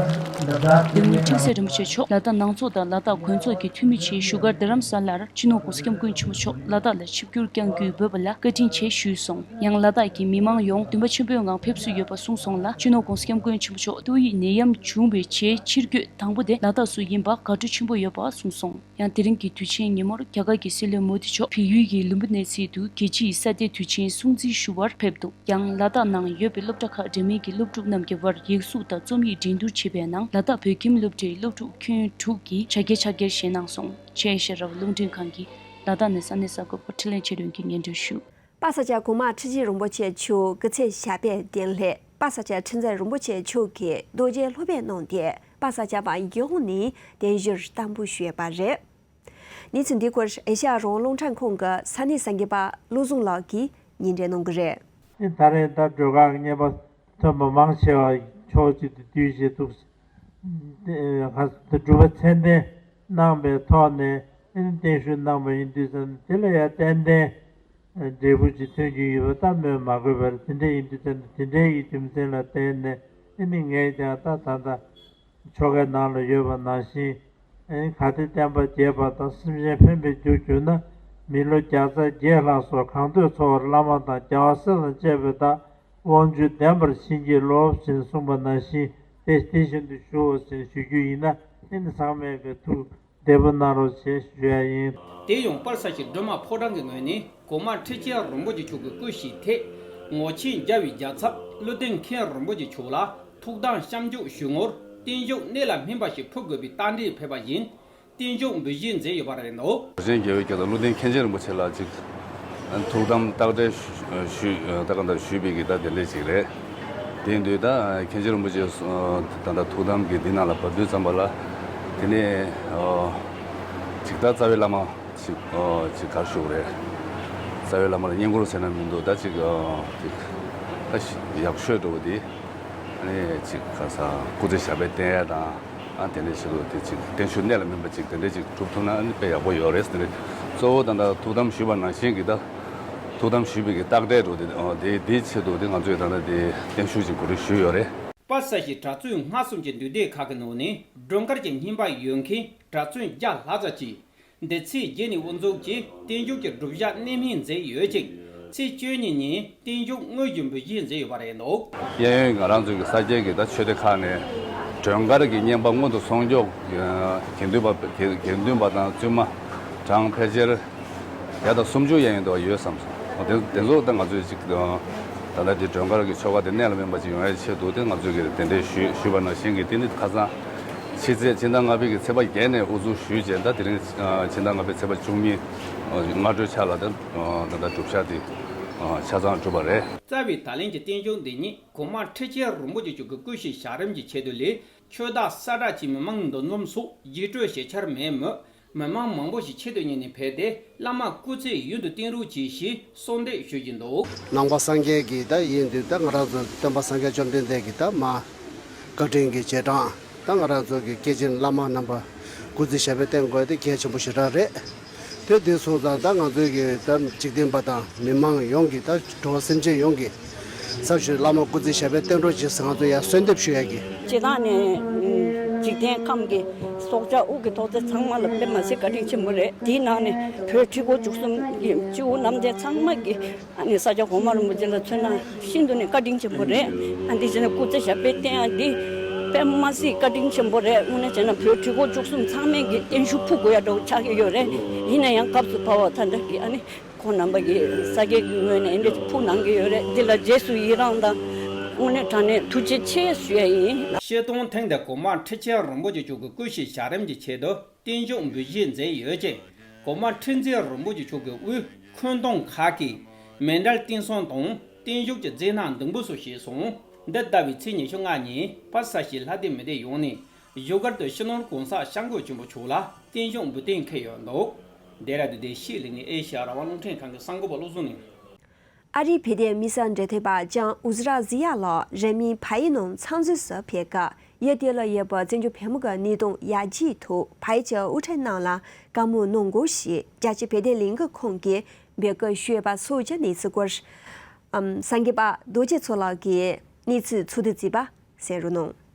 लद्दाख के लिए काम है। སྐུ་ཚེ་རིན་པོ་ཆེ་མཆོག་ལ་དྭགས་ནང་ཚོགས་དང་ལ་དྭགས་གོང་ཚོགས་ཀྱི་འཐུས་མི་ཆེད་བཞུགས་སྒར་རྡ་རམ་ས་ལར་སྤྱི་ནོར་༸གོང་ས་༸སྐྱབས་མགོན་ཆེན་པོ་མཆོག་ལ་དྭགས་ལ་ཆིབས་བསྒྱུར་བསྐྱང་རྒྱུའི་འབོད་པ་ལ་བཀའ་དྲིན་ཆེ་ཞུས་སོང་། ཡང་ལ་དྭགས་ཀྱི་མི་མང་ཡོངས་འདུན་པ་ཆེན་པོའི་ངང་ཕེབས་བསུ་ཡོད་པ་གསུངས་སོང་ལ། སྤྱི་ནོར་༸གོང་ས་༸སྐྱབས་མགོན་ཆེན་པོ་མཆོག་ཏོག་དབྱིབས་ནད་ཡམས་བྱུང་བའི་རྗེས་ཕྱིར་སྐྱོད་དང་པོ་དེ་ལ་དྭགས་སུ་ཡིན་པར་དགའ་སྤྲོ་ཆེན་པོ་ཡོད་པ་གསུངས་སོང་། ཡང་དེ་རིང་གི་དུས་ཆེན་ཉིན་མོར་རྒྱ་གར་གྱི་སྲིད་བློན་མོ་དི་མཆོག་བལ་ཡུལ་གྱི་ལུམ་བི་ནི་གཙོས་དུས་རྒྱལ་སྤྱིའི་ས་དེའི་དུས་ཆེན་སྲུང་བརྩི་ཞུ་བར་ཕེབས་འདུག། ཡང་ལ་དྭགས་ནང་ཡོད་པའི་སློབ་གྲྭ་ཁག་འདྲ་མིན་གྱི་སློབ་ཕྲུག་རྣམས་ཀྱི་བར་ཡིག་གཟུགས་དང་རྩོམ་ཡིག་འགྲན་བསྡུར་བྱེད་པའི་ནང་ལ་དྭགས་བོད་ཁྱིམ་སློབ་གྲྭའི་སློབ་ཕྲུག་ཁྱོན་དྲུག་གིས་དྲ་རྒྱའི་ཕྱག་འཁྱེར་བཞེས་གནང་སོང་། ཆེ་ཤ་རབ་རླུང་འཕྲིན་ཁང་གིས་ལ་དྭགས་ནས་ས་གནས་གསར་འགོད་པ་འཕྲིན་ལས་ཆོས་སྒྲོན་གྱིས་སྙན་སྒྲོན་ཞུ། པ་ས་ཆ་གོང་མ་ཁྲི་ཆེན་རིན་པོ་ཆེ་མཆོག་སྐུ་ཚེ་ཞབས་པད་བརྟན་སླད། པ་ས་ཆ་ཁྲི་འཛིན་རིན་པོ་ཆེ་མཆོག་གིས་རྡོ་རྗེ་སློབ་དཔོན་གནང་སྟེ། པ་ས་ཆ་བ་ཡོངས་ནས་བརྟན་བཞུགས་བསྟར་འབུལ་ཞུས་པ་རེད། གནས་ཚུལ་འདི་སྐོར་ཨེ་ཤ་ཡ་རང་དབང་རླུང་འཕྲིན་ཁང་གི་ས་གནས་གསར་འགོད་པ་བློ་བཟང་ལགས་ཀྱིས་སྙན་སྒྲོན་གནང་གི་རེད། ད་རེས་ད་སྒྲོལ་དཀར་བརྙན་པར་ཐོན་པ་མང་ཆེ་བ་ཕྱོགས་གཅིག་ཏུ་བསྡུས་བཞིན་འདུག། སྒྲུབ་པ་ཚད་ལྡན་གནང་བའི་ཐོག་ནས་བརྟན་བཞུགས་གནང་བ་ཡིན་དུས་ཙམ་དེ་ལ་ཡང་ཏན་ཏན་འབྲས་བུ་ཅིག་ཐོན་གྱི་ཡོད་པ་ད་སྨོས་མ་དགོས་པར། དེ་འདྲ་ཡིན་དུས་ཙམ་དེ་འདྲའི་གི་རྒྱུ་མཚན་ལ་བརྟེན་ནས་ཨ་ནི་ངས་ཀྱང་ད་ད་ལྟ་ཆོ་གའི་ནང་ལ་ཡོད་པ་ནང་བཞིན། ཨ་ནི་གལ་ཏེ་བསྟན་པ་རྒྱས་པ་དང་སེམས་ཅན་ཕན་པའི་རྒྱུར་གྱུར་ན། མི་ལོ་བརྒྱ་རྩ་བརྒྱད་ལྷག་སོགས་གང་འདོད་འཚོ་བར་བླ་མ་དང་རྒྱལ་བ་སྲས་དང་བཅས་པའི་བདག་དབང་ཕྱུག་ལྡན་པར་བྱིན་གྱིས་རློབས་ཞེས་གསུངས་པ་ནང་བཞིན་དེ་དེ་བཞིན་དུ་ཞུའོ་ཞེས་ཞུ་རྒྱུ་ཡིན་ན། ཨ་ནི་ཚང་མས་ཀྱི་ཐུགས་བདེ་པོ་གནང་རོགས་ཞེས་ཞུ་ཡ་ཡིན། དེ་ཡང་པར་ས་ཞིག་སྒྲོལ་མ་ཕོ་བྲང་གི་ངོས་ནས་གོང་མ་ཁྲི་ཆེན་རིན་པོ་ཆེ་མཆོག་གི་སྐུ་ཞིག་ཐེག་ངོར་ཆེན་རྒྱལ་བའི་རྒྱལ་ཚབ་བློ་ལྡན་མཁན་རིན་པོ་ཆེ་མཆོག་ལ་ཐུགས་དམ་བསྐྱབ་འཇུག་ཞུ་ངོར་བརྟན་བཞུགས་གནད་ལ་སྨིན་པ་ཞིག་ཕུལ་དགོས་པའི་རྟ་མགྲིན་ཕེབས་པ་ཡིན། བརྟན་བཞུགས་འབུལ་བཞེས་མཛད་ཡོད་པ་རེད་འདུག། ཆེན་རྒྱལ་བའི་རྒྱལ་ཚབ་བློ་ལྡན་མཁན་ཆེན་རིན་པོ་ཆེ་ལ་ཅིག་ཐུགས་དམ་རྟགས་བྲལ་ཞུ་ད་ག་འདྲ་ཞུས་པའི་གི་ད་དེ་འདྲ་ཅིག་རེད། དེ་ཡིན་དུས་ད་མཁན་ཆེན་རིན་པོ་ཆེ་ད་ལྟ་ཐུགས་དམ་གྱི་འདི་ནང་ལ་བབས་དུས་ཙམ་པ་ལ་དེ་ནས་ཅིག་ད་རྩ་བའི་བླ་མ་ཅིག་ཅིག་གར་ཞུགས་རེད། རྩ་བའི་བླ་མ་ལ་བསྙེན་བཀུར་ཟེར་ན་མི་འདུག། ད་ཅིག་ཅིག་ད་ཡག་ཤོས་འགྲོ་བ་དེ། ཨ་ནི་ཅིག་ག་ས་སྐུ་ཚེ་ཞབས་པད་བརྟན་ཡ་དང་། ཨ་དེ་འདྲའི་ཆེད་དུ་དེ་ཅིག་བརྟན་བཞུགས་གནད་ལ་སྨིན་པ་ཅིག་དེ་འདྲའི་ཅིག་གྲུབ་ཐུབ་ན་ཨ་ནི་དཔེ་ཡག་པོ་ཡོད་རེད་ཟེར་ནས། གཙོ་བོ་ད་ལྟ་ཐུགས་དམ་ཞུས་པ་ནང་བཞིན་གྱི་ད་ཐུགས་དམ་ཞུས་པའི་གི་རྟགས་འདྲ་འགྲོ་དེ་དེ་དེའི་ཆེད་དུ་དེ་ང་ཚོས་ད་ལྟ་དེ་བརྟན་བཞུགས་ཅིག་གོ་སྒྲིག་ཞུས་ཡོད་རེད། པ་ས་ཞིག་གྲྭ་བཙུན་སྔགས་གསུམ་གྱི་འདུས་སྡེ་ཁག་གི་ནང་ནས་སྒྲོལ་དཀར་གྱི་བསྙེན་པ་ཡོད་མཁན་གྲྭ་བཙུན་བརྒྱ་ལྷག་ཙམ་གྱིས། འདི་ཚེས་བརྒྱད་ནས་དབུ་འཛུགས་ཀྱིས་བརྟན་བཞུགས་ཀྱི་སྒྲུབ་ཞག་གནད་སྨིན་མཛད་ཡོད་ཅིང་། ཚེས་བཅུ་གཉིས་ཉིན་བརྟན་བཞུགས་དངོས་ཀྱི་འབུལ་བཞེས་མཛད་ཡོད་པ་རེད་འདུག། གཡས་གཡོན་ང་རང་ཚོའི་གི་ས་སྐྱའི་གི་ད་ཆོས་སྡེ་ཁག་ནས་སྒྲོལ་དཀར་གྱི་བསྙེན་པ་སྔོན་དུ་སོང་ཆོག་དགེ་འདུན་པ་དགེ་འདུན་པ་དང་བཙུན་མ་གྲངས་ཕལ་ཆེར་བརྒྱ་དང་སུམ་ཅུ་གཡས་གཡོན་དུ་ཡོད་བསམ་སོང་། དེ་དེ་ཚོ་ད་ང་ཚོས་ཅིག་ད་ལྟ་དེ་སྒྲོལ་དཀར་གྱི་ཆོ་ག་དེ་གནད་ལ་སྨིན་པ་ཅིག་ཡོང་ཡའི་ཆེད་དུ་དེ་ང་ཚོས་གི་དེ་འདྲའི་ཞུས་ཞུས་པ་ནང་བཞིན་གྱི་དེ་ནི་ཁ་སང་། ཕྱི་ཚེས་ཕྱི་ཟླ་ལྔ་པའི་གི་ཚེས་པ་བརྒྱད་ནས་དབུ་འཛུགས་ཞུས་རྗེས་ད་དེ་རིང་ཕྱི་ཟླ་ལྔ་པའི་ཚེས་པ་བཅུ་གཉིས་སྔ་དྲོའི་ཆ་ལ་ད་ད་ལྟ་སྒྲུབ་ཞག་དེ་ཆ་ཚང་གྲུབ་པ་རེད། རྩ་བའི་ད་ལན་གྱི་བརྟན་བཞུགས་འདི་ཉིད་གོང་མ་ཁྲི་ཆེན་རིན་པོ་ཆེ་མཆོག་གི་སྐུ་ཞིང་ཞབས་རིམ་གྱི་ཆེད་དུ་ལས་ཆོས་བདག་ས་གྲགས་ཀྱི་མི་མང་འདུ་འཛོམས་སོགས་རྒྱུགས་སྤྲོད་བྱེད་འཆར་མེད་མོད། མི་མང་མང་པོ་ཞིག་ཆེད་དུ་གཉེར་ནས་ཕེབས་ཏེ་བླ་མ་སྐུ་ཚེ་ཡུན་དུ་བརྟན་རོགས་གྱིས་ཞེས་གསོལ་འདེབས་ཞུ་བཞིན་འདུག། ནང་པ་སངས་རྒྱས་ཀྱི་ད་ཡིན་དུས་ད་ང་རང་ཚོ་སྟོན་པ་སངས་རྒྱས་བཅོམ་ལྡན་འདས་ཀྱི་ད་མ་བཀའ་དྲིན་གྱི་རྗེས་འབྲང་ད་ང་རང་ཚོ་གི་སྐྱེས་ཆེན་བླ་མ་རྣམ་པ་སྐུ་ཚེ་ཞབས་པད་བརྟན་དགོས་དེ་གལ་ཆེན་པོ་ཞེ་དྲག་རེད། དེ་དེ་སོང་ཙང་ད་ང་ཚོའི་གི་ད་འཇིག་རྟེན་པ་དང་མི་མང་ཡོངས་ཀྱི་ད་འགྲོ་བ་སེམས་ཅན་ཡོངས་ཀྱི་ཚབ་ཞུས་བླ་མ་སྐུ་ཚེ་ཞབས་པད་བརྟན་རོགས་གྱིས་ང་ཚོ་ཡར་གསོལ་འདེབས་ཞུ་ཡ་གི། སྤྱིར་བཏང་ནས་འཇིག་རྟེན་ཁམས་ཀྱི་སྲོག་ཆགས་དབུགས་ཀྱི་ཐོག་རྩེ་ཚང་མ་ལ་དཔེ་མ་སྲིད་བཀའ་དྲིན་ཆེན་པོ་རེད། དེའི་ནང་ནས་བོད་ཁྲི་སྐོར་བཅུ་གསུམ་གྱི་སྤྱི་བོ་རྣམ་རྒྱལ་ཚང་མ་གི་ཨ་ནི་ས་སྐྱ་གོང་མ་རིན་པོ་ཆེ་ལ་མཚོན་ན་ཤིན་ཏུ་ནས་བཀའ་དྲིན་ཆེན་པོ་རེད། ཨ་འདི་བྱས་ན་སྐུ་ཚེ་ཞབས་པད་བརྟན་ཡ་འདི་དཔེ་མ་སྲིད་བཀའ་དྲིན་ཆེན་པོ་རེད། དངོས་གནས་བྱས་ན་བོད་ཁྲི་སྐོར་བཅུ་གསུམ་ཚང་མས་ཀྱི་བརྟན་བཞུགས་ཕུལ་དགོས་ཡ་འདྲ་བོ་ཆགས་ཀྱི་ཡོད་རེད། ཡིན་ན་ཡང་སྐབས་སུ་བབས་པ་ད་ལྟ་གི་ཨ་ནི་ཁོང་རྣམ་པ་གི་ས་སྐྱའི་གི་ངོས་ནས་འདི་ཕུལ་གནང་གི་ཡོད་རེད། འདི་ལ་རྗེས་སུ་ཡི་རང་དང་དངོས་གནས་དྲང་གནས་ཐུགས་རྗེ་ཆེ་ཞུ་ཡ་ཡིན། ཤེས་སྟོང་ཐེངས་འདིར་གོང་མ་ཁྲི་ཆེན་རིན་པོ་ཆེ་མཆོག་གི་སྐུ་ཞིང་ཞབས་རིམ་གྱི་ཆེད་དུ་བརྟན་བཞུགས་འབུལ་བཞེས་མཛད་ཡོད་ཅིང་། གོང་མ་ཁྲི་འཛིན་རིན་པོ་ཆེ་མཆོག་གི་དབུས་འཁོན་སྡོམ་ཁག་གིས་མཎྜལ་རྟེན་གསུམ་དང་བརྟན་བཞུགས་ཀྱི་རྫས་སྣ་བདུན་པོ་སོགས་བཞེས་སོང་། འདི་ཟླ་བའི་ཚེས་ཉི་ཤུ་ལྔ་ཉིན་པ་ས་ཞིག་ལྷ་སྡེ་མི་སྡེ་ཡོངས་ནས་ བཞུགས་སྒར་དུ་སྤྱི་ནོར་༸གོང་ས་༸སྐྱབས་མགོན་ཆེན་པོ་མཆོག་ལ་རྟེན་གཞུང་འབུལ་གཏན་འཁེལ་ཡོད་འདུག། འདི་ར་དུ་བདེ་སྐྱིད་གླིང་ནས་ཨེ་ཤ་ཡ་རང་དབང་རླུང་འཕྲིན་ཁང་གི་གསར་འགོད་པ་བློ་བཟང་གླིང་། ཨ་རིའི་བོད་དོན་དམིགས་བསལ་འབྲེལ་མཐུད་པ་ལྕམ་ཨུ་ཛི་ར་ཛི་ཡ་ལགས་རིང་མིན་བལ་ཡུལ་ནང་འཚམས་གཟིགས་སུ་ཕེབས་སྐབས། ཡུལ་དེ་ལ་ཡོད་པའི་བཙན་བྱོལ་བོད་མི་གི་གནས་སྟངས་ཡར་རྒྱས་ཐོག་བལ་ཡུལ་གྱི་དབུ་ཁྲིད་རྣམས་ལ་བཀའ་མོལ་གནང་དགོས་ཞེས་རྒྱལ་སྤྱིའི་བོད་དོན་ལས་འགུལ་ཁང་གིས་འབོད་སྐུལ་ཞུས་པ་སོགས་ཀྱི་གནས་ཚུལ་སྐོར། ཨམ། གསར་འགོད་པ་རྡོ་རྗེ་མཚོ་ལགས་ཀྱིས་གནས་ཚུལ་ཚོགས་བསྡུ་བྱས་པ་གསན་རོགས་གནང་།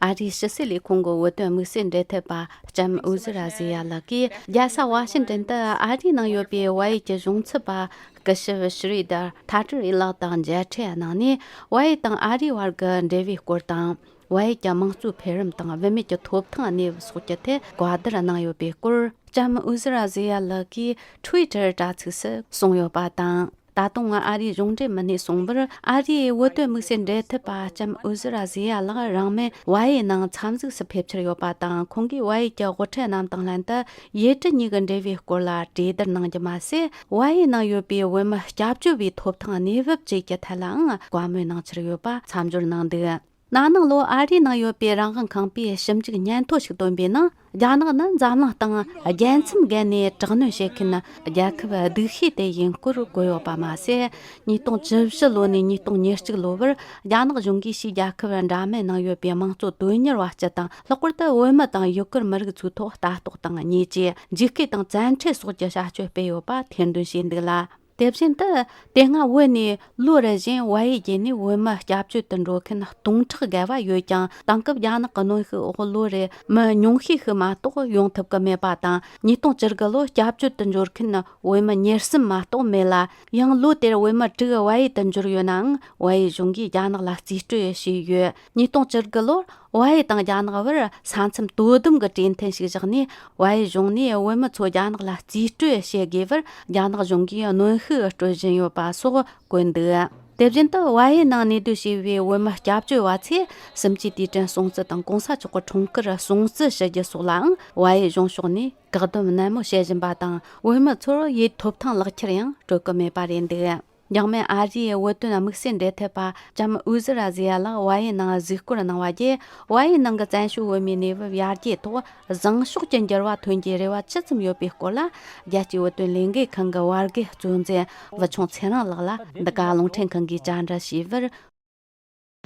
ཨ་རིའི་ཕྱི་སྲིད་ལས་ཁུངས་ཀྱི་བོད་དོན་དམིགས་བསལ་འབྲེལ་མཐུད་པ་ལྕམ་ཨུ་ཟི་ར་ཟི་ཡ་ལགས་ཀྱིས། རྒྱལ་ས་ཝ་ཤིང་ཏན་དུ་ཨ་རིའི་ནང་ཡོད་པའི་བལ་ཡུལ་གྱི་གཞུང་ཚབ་པ་སྐུ་ཞབས་ཤི་རི་དར་ཐ་ཀར་ཨི་ལགས་དང་མཇལ་འཕྲད་གནང་ནས། བལ་ཡུལ་དང་ཨ་རིའི་བར་གྱི་འབྲེལ་བའི་སྐོར་དང་། བལ་ཡུལ་གྱི་དམངས་གཙོའི་འཕེལ་རིམ་དང་བུད་མེད་ཀྱི་ཐོབ་ཐང་གནས་བབ་སོགས་ཀྱི་ཐད་བཀའ་བསྡུར་གནང་ཡོད་པའི་སྐོར། ལྕམ་ཨུ་ཟི་ར་ཟི་ཡ་ལགས་ཀྱིས་ཊུ་ཝི་ཊར་དྲ་ཚིགས་སུ་གསུངས་ཡོད་པ་དང་། ད་དུང་ཨ་རིའི་གཞུང་འབྲེལ་མི་སྣས་གསུངས་པར། ཨ་རིའི་བོད་དོན་དམིགས་བསལ་འབྲེལ་མཐུད་པ་ལྕམ་ཨུ་ཟི་ར་ཟི་ཡ་ལགས་རིང་མིན་བལ་ཡུལ་ནང་འཚམས་གཟིགས་སུ་ཕེབས་འཆར་ཡོད་པ་དང་། ཁོང་གིས་བལ་ཡུལ་གྱི་དབུ་ཁྲིད་རྣམས་དང་ལྷན་དུ་ཡུལ་གྲུ་གཉིས་ཀྱི་འབྲེལ་བའི་སྐོར་ལ་གྲོས་བསྡུར་གནང་རྒྱུ་མ་ཟད། བལ་ཡུལ་ནང་ཡོད་པའི་བོད་མི་སྐྱབས་བཅོལ་བའི་ཐོབ་ཐང་གནས་བབ་བཅས་ཀྱི་ཐད་ལའང་བཀའ་མོལ་གནང་འཆར་ཡོད་པ་མཚམས་སྦྱོར་གནང་འདུག། ན་ནིང་ལོ་ཨ་རིའི་ནང་ཡོད་པའི་རང་དབང་ཁང་པས་ཞིབ་འཇུག་སྙན་ཐོ་ཞིག་བཏོན་པའི་ནང་། རྒྱ་ནག་ནི་འཛམ་གླིང་སྟེང་རྒྱལ་མཚམས་བརྒལ་ནས་དྲག་གནོན་བྱེད་མཁན་རྒྱལ་ཁབ་སྡུག་ཤོས་དེ་ཡིན་སྐོར་བཀོད་ཡོད་པ་མ་ཟད། ཉིས་སྟོང་བཅུ་བཞི་ལོ་ནས་ཉིས་སྟོང་ཉེར་གཅིག་ལོ་བར་རྒྱ་ནག་གཞུང་གིས་ཕྱིའི་རྒྱལ་ཁབ་འདྲ་མིན་ནང་ཡོད་པའི་དམངས་གཙོ་དོན་གཉེར་བ་སྤྱི་དང་། ལྷག་པར་དུ་བོད་མི་དང་ཡུ་གུར་མི་རིགས་ཚོའི་ཐོག་ལྟ་རྟོག་དང་བརྙས་བཅོས། འཇིགས་སྐུལ་དང་བཙན་ཁྲིད་སོགས་ཀྱི་བྱ་སྤྱོད་སྤེལ་ཡོད་པ་ཐེར་འདོན་བྱས་འདུག་ལ། དེ་བཞིན་དུ། དེ་སྔ་བོད་ནས་ལོ་རེ་བཞིན་བལ་ཡུལ་བརྒྱུད་ནས་བོད་མི་སྐྱབས་བཅོལ་དུ་འགྲོ་མཁན་སྟོང་ཕྲག་བརྒལ་བ་ཡོད་ཀྱང་། དེང་སྐབས་རྒྱ་ནག་གི་གནོན་ཤུགས་འོག་ལོ་རེར་མི་ཉུང་ཤས་ཤིག་མ་གཏོགས་ཡོང་ཐུབ་ཀྱི་མེད་པ་དང་། ཉིས་སྟོང་བཅུ་དགུ་ལོར་སྐྱབས་བཅོལ་དུ་འབྱོར་མཁན་བོད་མི་ཉེར་གསུམ་མ་གཏོགས་མེད་ལ། ཡང་ལོ་དེར་བོད་མི་དྲུག་བལ་ཡུལ་དུ་འབྱོར་ཡོད་ནའང་། བལ་ཡུལ་གཞུང་གིས་རྒྱ་ནག་ལ་རྩིས་སྤྲོད་བྱས་ཡོད། ཉིས་སྟོང་བཅུ་དགུ་ལོར། བལ་ཡུལ་དང་རྒྱ་ནག་བར་ས་མཚམས་དོ་དམ་གྱི་གྲོས་མཐུན་ཞིག་བཞག་ནས། བལ་ཡུལ་གཞུང་ནས་བོད་མི་ཚོ་རྒྱ་ནག་ལ་རྩིས་སྤྲོད་བྱེད་དགོས་པར་རྒྱ་ནག་གཞུང་གིས་གནོན་ཤུགས་སྤྲོད་བཞིན་ཡོད་པ་སོགས་བཀོད་འདུག། དེ་བཞིན་དུ། བལ་ཡུལ་ནང་གནས་སྡོད་བྱས་པའི་བོད་མི་སྐྱབས་བཅོལ་བ་ཚོས་གསུམ་བཅུའི་དུས་དྲན་སྲུང་བརྩི་དང་། གོང་ས་མཆོག་གི་འཁྲུངས་སྐར་སྲུང་བརྩི་ཞུ་རྒྱུ་སོགས་ལའང་བལ་ཡུལ་གཞུང་ཕྱོགས་ནས་བཀག་སྡོམ་ནན་མོ་བྱེད་བཞིན་པ་དང་། བོད་མི་ཚོར་ཡུལ་ཐོབ་ཐང་ལག་ཁྱེར་ཡང་སྤྲོད་ཀྱི་མེད་པ་རེད་འདུག། འཇར་མན་ཨ་རིའི་བོད་དོན་དམིགས་བསལ་འབྲེལ་མཐུད་པ་ལྕམ་ཨུ་ཟི་ར་ཟི་ཡ་ལགས་བལ་ཡུལ་ནང་གཟིགས་སྐོར་གནང་བ་བརྒྱུད། བལ་ཡུལ་ནང་གི་བཙན་བྱོལ་བོད་མིའི་གནས་བབ་ཡར་རྒྱས་ཐོག་བཟང་ཕྱོགས་ཀྱི་འགྱུར་བ་ཐོན་རྒྱུའི་རེ་བ་ཅི་ཙམ་ཡོད་པའི་སྐོར་ལ། རྒྱལ་སྤྱིའི་བོད་དོན་ལས་འགུལ་ཁང་གི་བར་བརྒལ་གཙོ་འཛིན་བུ་ཆུང་ཚེ་རིང་ལགས་ལ་འདི་ག་རླུང་འཕྲིན་ཁང་གིས་བཅར་འདྲི་ཞུས་པར།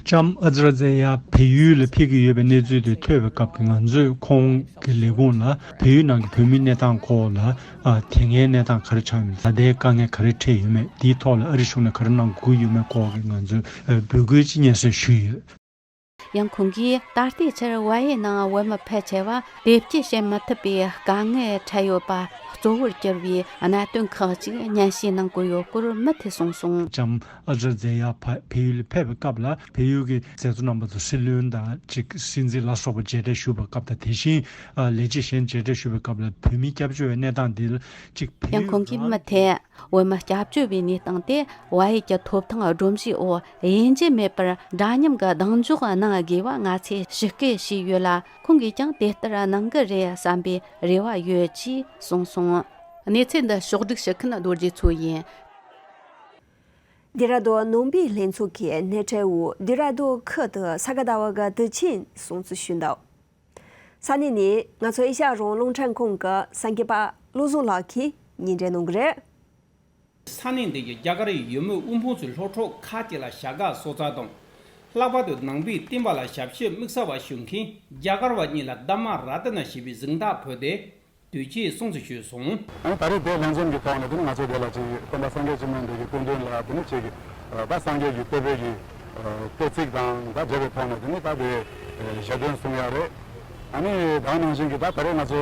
ལྕམ་ཨ་ཛི་ར་ཛེ་ཡ་བལ་ཡུལ་ལ་ཕེབས་ཀྱི་ཡོད་པའི་གནས་ཚུལ་དེ་ཐོས་པའི་སྐབས་ཀྱི་ང་ཚོས་ཁོང་གི་ལས་ཁུངས་ལ་བལ་ཡུལ་ནང་གི་བོད་མིའི་གནས་སྟངས་སྐོར་ལ། ཨ། དེ་སྔའི་གནས་སྟངས་ག་རེ་ཆགས་ཡོད་མེད། ད་ལྟའི་དཀའ་ངལ་ག་རེ་འཕྲད་ཡོད་མེད། དེའི་ཐོག་ལ་ཨ་རི་གཞུང་ནས་ག་རེ་གནང་དགོས་ཀྱི་ཡོད་མེད་སྐོར་གྱི་ང་ཚོས། ཨ། འབོད་སྐུལ་ཅིག་སྙན་སེང་ཞུས་ཡོད། ཡང་ཁོང་གིས་ད་ལྟའི་ཆར་བལ་ཡུལ་ནང་བོད་མི་ཕལ་ཆེ་བ་དེབ་སྐྱེལ་བྱེད་མི་ཐུབ་པའི་དཀའ་ངལ་འཕྲད་ཡོད་པ་གཙོ་བོར་གྱུར་བའི་གནད་དོན་ཁག་ཅིག་སྙན་ཞུ་གནང་དགོས་ཡོད་སྐོར་མུ་མཐུད་གསུངས་སོང་། ལྕམ་ཨ་ཛར་ཛེ་ཡ་བལ་ཡུལ་ཕེབས་པའི་སྐབས་ལ། བལ་ཡུལ་གྱི་སྲིད་ཚོགས་རྣམ་པ་ཚོ་སྲིད་བློན་དང་གཅིག་སྲིད་འཛིན་ལ་སོགས་པ་མཇལ་འཕྲད་ཞུས་པའི་སྐབས་དང་། དེ་བཞིན། ཨ། ལས་བྱེད་གཞན་མཇལ་འཕྲད་ཞུས་པའི་སྐབས་ལ། བོད་མིའི་སྐྱབས་བཅོལ་བའི་གནས་སྟངས་འདི་ལ་གཅིག་བལ་ཡུལ། ཡང་ཁོང་གིས་མུ་མཐུད། བོད་མི་སྐྱབས་བཅོལ་བའི་གནས་སྟངས་དེ་བལ་ཡུལ་གྱི་ཐོབ་ཐང་སྒྲོམ་གཞིའི་འོག་དབྱེ་འབྱེད་མེད་པར་འདྲ་མཉམ་གྱི་གདེང་འཇོག་གནང་དགོས་པ་ང་ཚོས་ཞིབ་བསྐྱོད་བྱས་ཡོད་ལ། ཁོང་གིས་ཀྱང་དེ་ལྟར་གནང་གི་རེད་བསམ་པའི་རེ་བ་ཡོད་ཅེས་གསུངས་སོང་། གནས་ཚུལ་འདི་ཕྱོགས་སྒྲིག་ཞུ་མཁན་རྡོ་རྗེ་མཚོ་ཡིན། ལྡེ་ར་ལྡུན་ནང་པའི་ལྷན་ཚོགས་ཀྱི་སྣེ་ཁྲིད་འོག་ལྡེ་ར་ལྡུན་ཁུལ་དུ་ས་ག་ཟླ་བ་གི་དུས་ཆེན་སྲུང་བརྩི་ཞུས་འདུག། ས་གནས་ནས་ང་ཚོ་ཨེ་ཤ་ཡ་རང་དབང་རླུང་འཕྲིན་ཁང་གི་གསར་འགོད་པ་བློ་བཟང་ལགས་ཀྱིས་སྙན་སྒྲོན་གནང་གི་རེད། ས་གནས་འདི་གའི་རྒྱ་གར་ཡུལ་མི་དབུལ་ཕོངས་ཚོའི་སློབ་གྲོགས་ཁག་ཅིག་ལ་བྱ་དགའ་གསོལ་སྩལ་དང་། ལྷག་པར་དུ་ནང་པའི་བསྟན་པ་ལ་ཞབས་ཕྱི་དམིགས་བསལ་བ་ཞུ་མཁན་རྒྱ་གར་བ་གཉིས་ལ་དྷརྨ་རཏྣ་ཞེས་པའི་གཟེངས་རྟགས་ཕུལ་ཏེ། དུས་ཆེན་སྲུང་བརྩི་ཞུས་སོང་། ཨ་ནི་ད་རེས་དེ་ལྷན་འཛོམས་ཀྱི་ཐོག་ནས་དེ་ནི་ང་ཚོ་དེ་ལ་ཅིག་སྟོན་པ་སངས་རྒྱས་བཅོམ་ལྡན་འདས་ཀྱི་སྐུ་མདུན་ལ་དེ་ནི་ཅིག་ད་སངས་རྒྱས་ཀྱི་བསྟོད་པའི་གི་བསྟོད་ཚིག་དང་ད་འབྲེལ་བའི་ཐོག་ནས་དེ་ནི་ད་དེ་ཞལ་འདོན་གསུང་ཡ་རེད། ཨ་ནི་ད་ནང་བཞིན་གྱི་ད་ད་རེས་ང་ཚོ་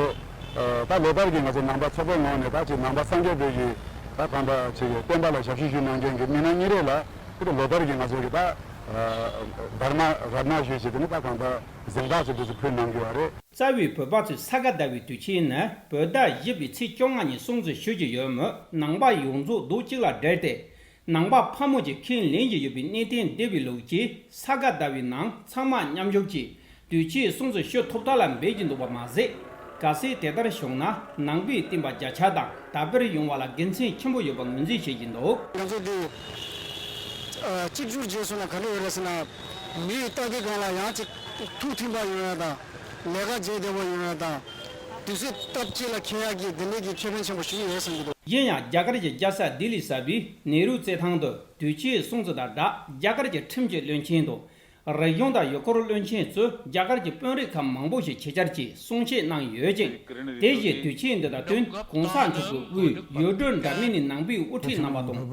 ད་ལོ་ལྟར་གྱི་ང་ཚོ་ནང་པ་ཚོགས་པའི་ངོས་ནས་ད་ཅིག་ནང་པ་སངས་རྒྱས་པའི་གི་ད་གང་ལྟར་ཅིག་བསྟན་པ་ལ་ཞབས་ཞུ་ཞུ་གནང་མཁན་གྱི་མི་སྣ་གཉིས་རེ་ལ་དེ་ལོ་ལྟར་གྱི་ང་ཚོ་གི་ད་དྷརྨ་རཏྣ་ཞུས་ཞེས་དེ་ནི་ད་གང་ལྟར་གཟེངས་རྟགས་ཅིག་དེ་ཚོ་ཕུལ་གནང་གི་ཡོད་རེད། རྩ་བའི་བོད་པ་ཚོས་ས་ག་ཟླ་བའི་དུས་ཆེན་ནི་བོད་ཟླ་བཞི་པའི་ཚེས་བཅོ་ལྔ་ཉིན་སྲུང་བརྩི་ཞུ་གི་ཡོད་མོད། ནང་པ་ཡོངས་རྫོགས་རྡོག་གཅིག་ལ་སྦྲེལ་ཏེ། ནང་པ་ཕག་མོ་གཅིག་ཁས་ལེན་གྱི་ཡོད་པའི་གནས་བརྟན་སྡེ་བའི་ལུགས་ཀྱིས་ས་ག་ཟླ་བའི་ནང་ཚང་མ་མཉམ་ཞུགས་ཀྱིས་དུས་ཆེན་སྲུང་བརྩི་ཞུ་ཐུབ་ཐབས་ལ་འབད་ཀྱི་འདུག་པ་མ་ཟད། གལ་སྲིད་དེ་ལྟར་བྱུང་ན་ནང་པའི་བསྟན་པ་རྒྱ་ཆེ་དང་དར་སྤེལ་ཡོང་བ་ལ་དགེ་མཚན་ཆེན་པོ་ཡོད་པ་ངོས་འཛིན་བྱེད་ཀྱི་འདུག། ང་ཚོ་འདི་གཅིག་གྱུར་བྱས་སོང་ན་ག་འདྲ་ཡོད་རེད་ཟེར་ན། མིའི་ལྟ་གི་སྒང་ལ་ཡང་ཅིག་ ཐུགས་མཐུན་པ་ཡོང་ཡ་དང་། ལས་ཀ་བྱེད་བདེ་པོ་ཡོང་ཡ་དང་། དུས་ཚོད་སྟབས་གཅིག་ལ་འཁེལ་ཡ་གི་འདི་འདྲའི་གི་ཁེ་ཕན་ཆེན་པོ་ཞིག་ཡོད་བསམ་གྱི་འདུག། ཡིན་ཡང་རྒྱ་གར་གྱི་རྒྱལ་ས་ལྡི་ལི་གསར་པའི་ནེ་རུ་རྩེད་ཐང་དུ་དུས་ཆེན་སྲུང་བརྩི་དང་སྦྲགས། རྒྱ་གར་གྱི་ཁྲིམས་ཀྱི་བློན་ཆེན་དང་། རིག་གཞུང་དང་ཡུལ་སྐོར་བློན་ཆེན་གཙོས་རྒྱ་གར་གྱི་དཔོན་རིགས་ཁག་མང་པོ་ཞིག་ཆེད་བཅར་གྱིས་གསུང་བཤད་གནང་ཡོད་ཅིང་། དེ་བཞིན་དུས་ཆེན་འདི་དང་བསྟུན་གོང་ས་མཆོག་གི་དབུས་ཡུལ་གྲུ་འདྲ་མིན་ནས་ནང་པའི་དབུ་ཁྲིད་རྣམ་པ་དང་།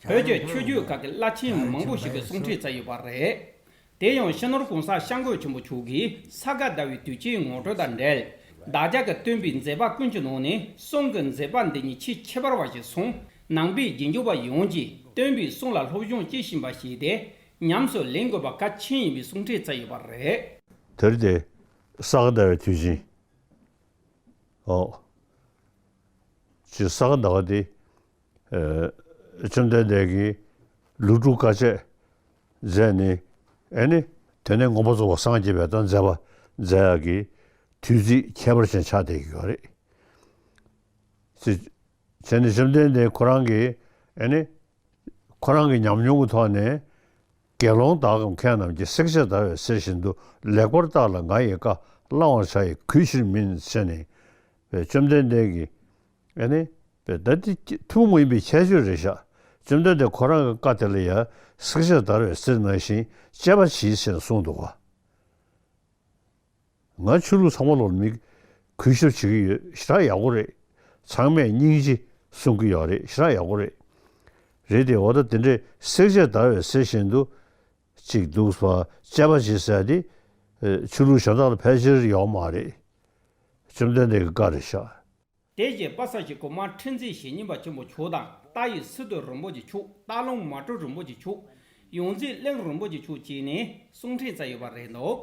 བོད་ཀྱི་ཆོས་བརྒྱུད་ཁག་གི་བླ་ཆེན་མང་པོ་ཞིག་གིས་གསུང་ཆོས་བསྩལ་ཡོད་པ་རེད། དེ་ཡང་སྤྱི་ནོར་གོང་ས་སྐྱབས་མགོན་ཆེན་པོ་མཆོག་གིས་ས་ག་ཟླ་བའི་དུས་ཆེན་ངོ་སྤྲོད་དང་འབྲེལ། བདག་ཅག་གི་སྟོན་པའི་མཛད་པ་ཀུན་གྱི་ནང་ནས་གསུང་གི་མཛད་པ་འདི་ཉིད་ཆེས་ཁྱད་པར་བ་ཞིག་སོང་། ནང་པའི་རྗེས་འཇུག་པ་ཡོངས་ཀྱིས་སྟོན་པའི་གསུང་ལ་སློབ་སྦྱོང་བྱེད་བཞིན་པ་ཞིག་སྟེ། ཉམས་སུ་ལེན་དགོས་པ་གལ་ཆེན་ཡིན་པའི་གསུང་འཕྲིན་བསྩལ་ཡོད་པ་རེད། དེར་དེ་ས་ག་ཟླ་བའི་དུས་ཆེན། ཨོ། ཅེས་ས་ག་ཟླ་བ་དེ། ཨེ། བཅོམ་ལྡན་འདས་ཀྱིས་ལོ་དྲུག་དཀའ་སྤྱད་མཛད་ནས། ཨེ་ནི། དེ་ནས་མངོན་པར་རྫོགས་པར་སངས་རྒྱས་པའི་ད་མཛད་པ་མཛད་ཡག་གི་དུས་ཚིགས་ཁྱད་པར་ཅན་ཆགས་བསྡད་ཀྱི་ཡོད་རེད། ཅེས། བྱས་ནས་བཅོམ་ལྡན་འདས་ཁོ་རང་གིས་ཨེ་ནི། ཁོ་རང་གི་ཉམས་མྱོང་གི་ཐོག་ནས། དགེ་སློང་དག་གམ་མཁས་རྣམས་ཀྱིས། བསྲེགས་བཅད་བརྡར་བའི་གསེར་བཞིན་དུ། ལེགས་པར་བརྟགས་ལ་ང་ཡི་བཀའ། བླང་བར་བྱ་ཡི་གུས་ཕྱིར་མིན། ཟེར་ནས། བཅོམ་ལྡན་འདས་ཀྱིས་ཨ་ནི། ད་འདི་ཐུན་མོང་མ་ཡིན་པའི་ཁྱད་ཆོས་རེད་ཤག། བཅོམ་ལྡན་འདས་ཁོ་རང་གི་བཀའ་དེ་ལ་ཡང་བསྲེགས་བཅད་བརྡར་བའི་གསེར་ནང་བཞིན་དཔྱད་པ་གྱིས་ཟེར་ནས་གསུངས་འདུག་ག། ང་ཆོས་ལུགས་ཚང་མ་ལོག་མི་གུས་ཞབས་བྱེད་ཀྱི་ཡོད། ཞེ་དྲག་ཡག་པོ་རེད། ཚང་མས་སྙིང་རྗེ་གསུང་གི་ཡོད་རེད། ཞེ་དྲག་ཡག་པོ་རེད། རེད་དེ། འོ་ད་དེ་འདྲའི་བསྲེགས་བཅད་བརྡར་བའི་གསེར་བཞིན་དུ་ཅིག་འདུག་པ། དཔྱད་པ་བྱེད་ཟེར་དེ་ཆོས་ལུགས་གཞན་དག་ལ་ཕལ་ཆེར་ཡོད་མ་རེད། བཅོམ་ལྡན་འདས་ཀྱི་བཀའ་རེད་ཤག། དེ་རྗེས་པ་ས་གཞིས་གོང་མ་ཁྲི་འཛིན་ཞེ་སྙིང་པ་ཆེན་པོ་མཆོག་དང་། རྟ་ཡི་སི་ཏུ་རིན་པོ་ཆེ་མཆོག། རྟ་ལུང་མ་སྤྲུལ་རིན་པོ་ཆེ་མཆོག། ཡོངས་འཛིན་གླིང་རིན་པོ་ཆེ་མཆོག་བཅས་ནས་གསུང་འཕྲིན་བསྩལ་ཡོད་པ་རེད་འདུག།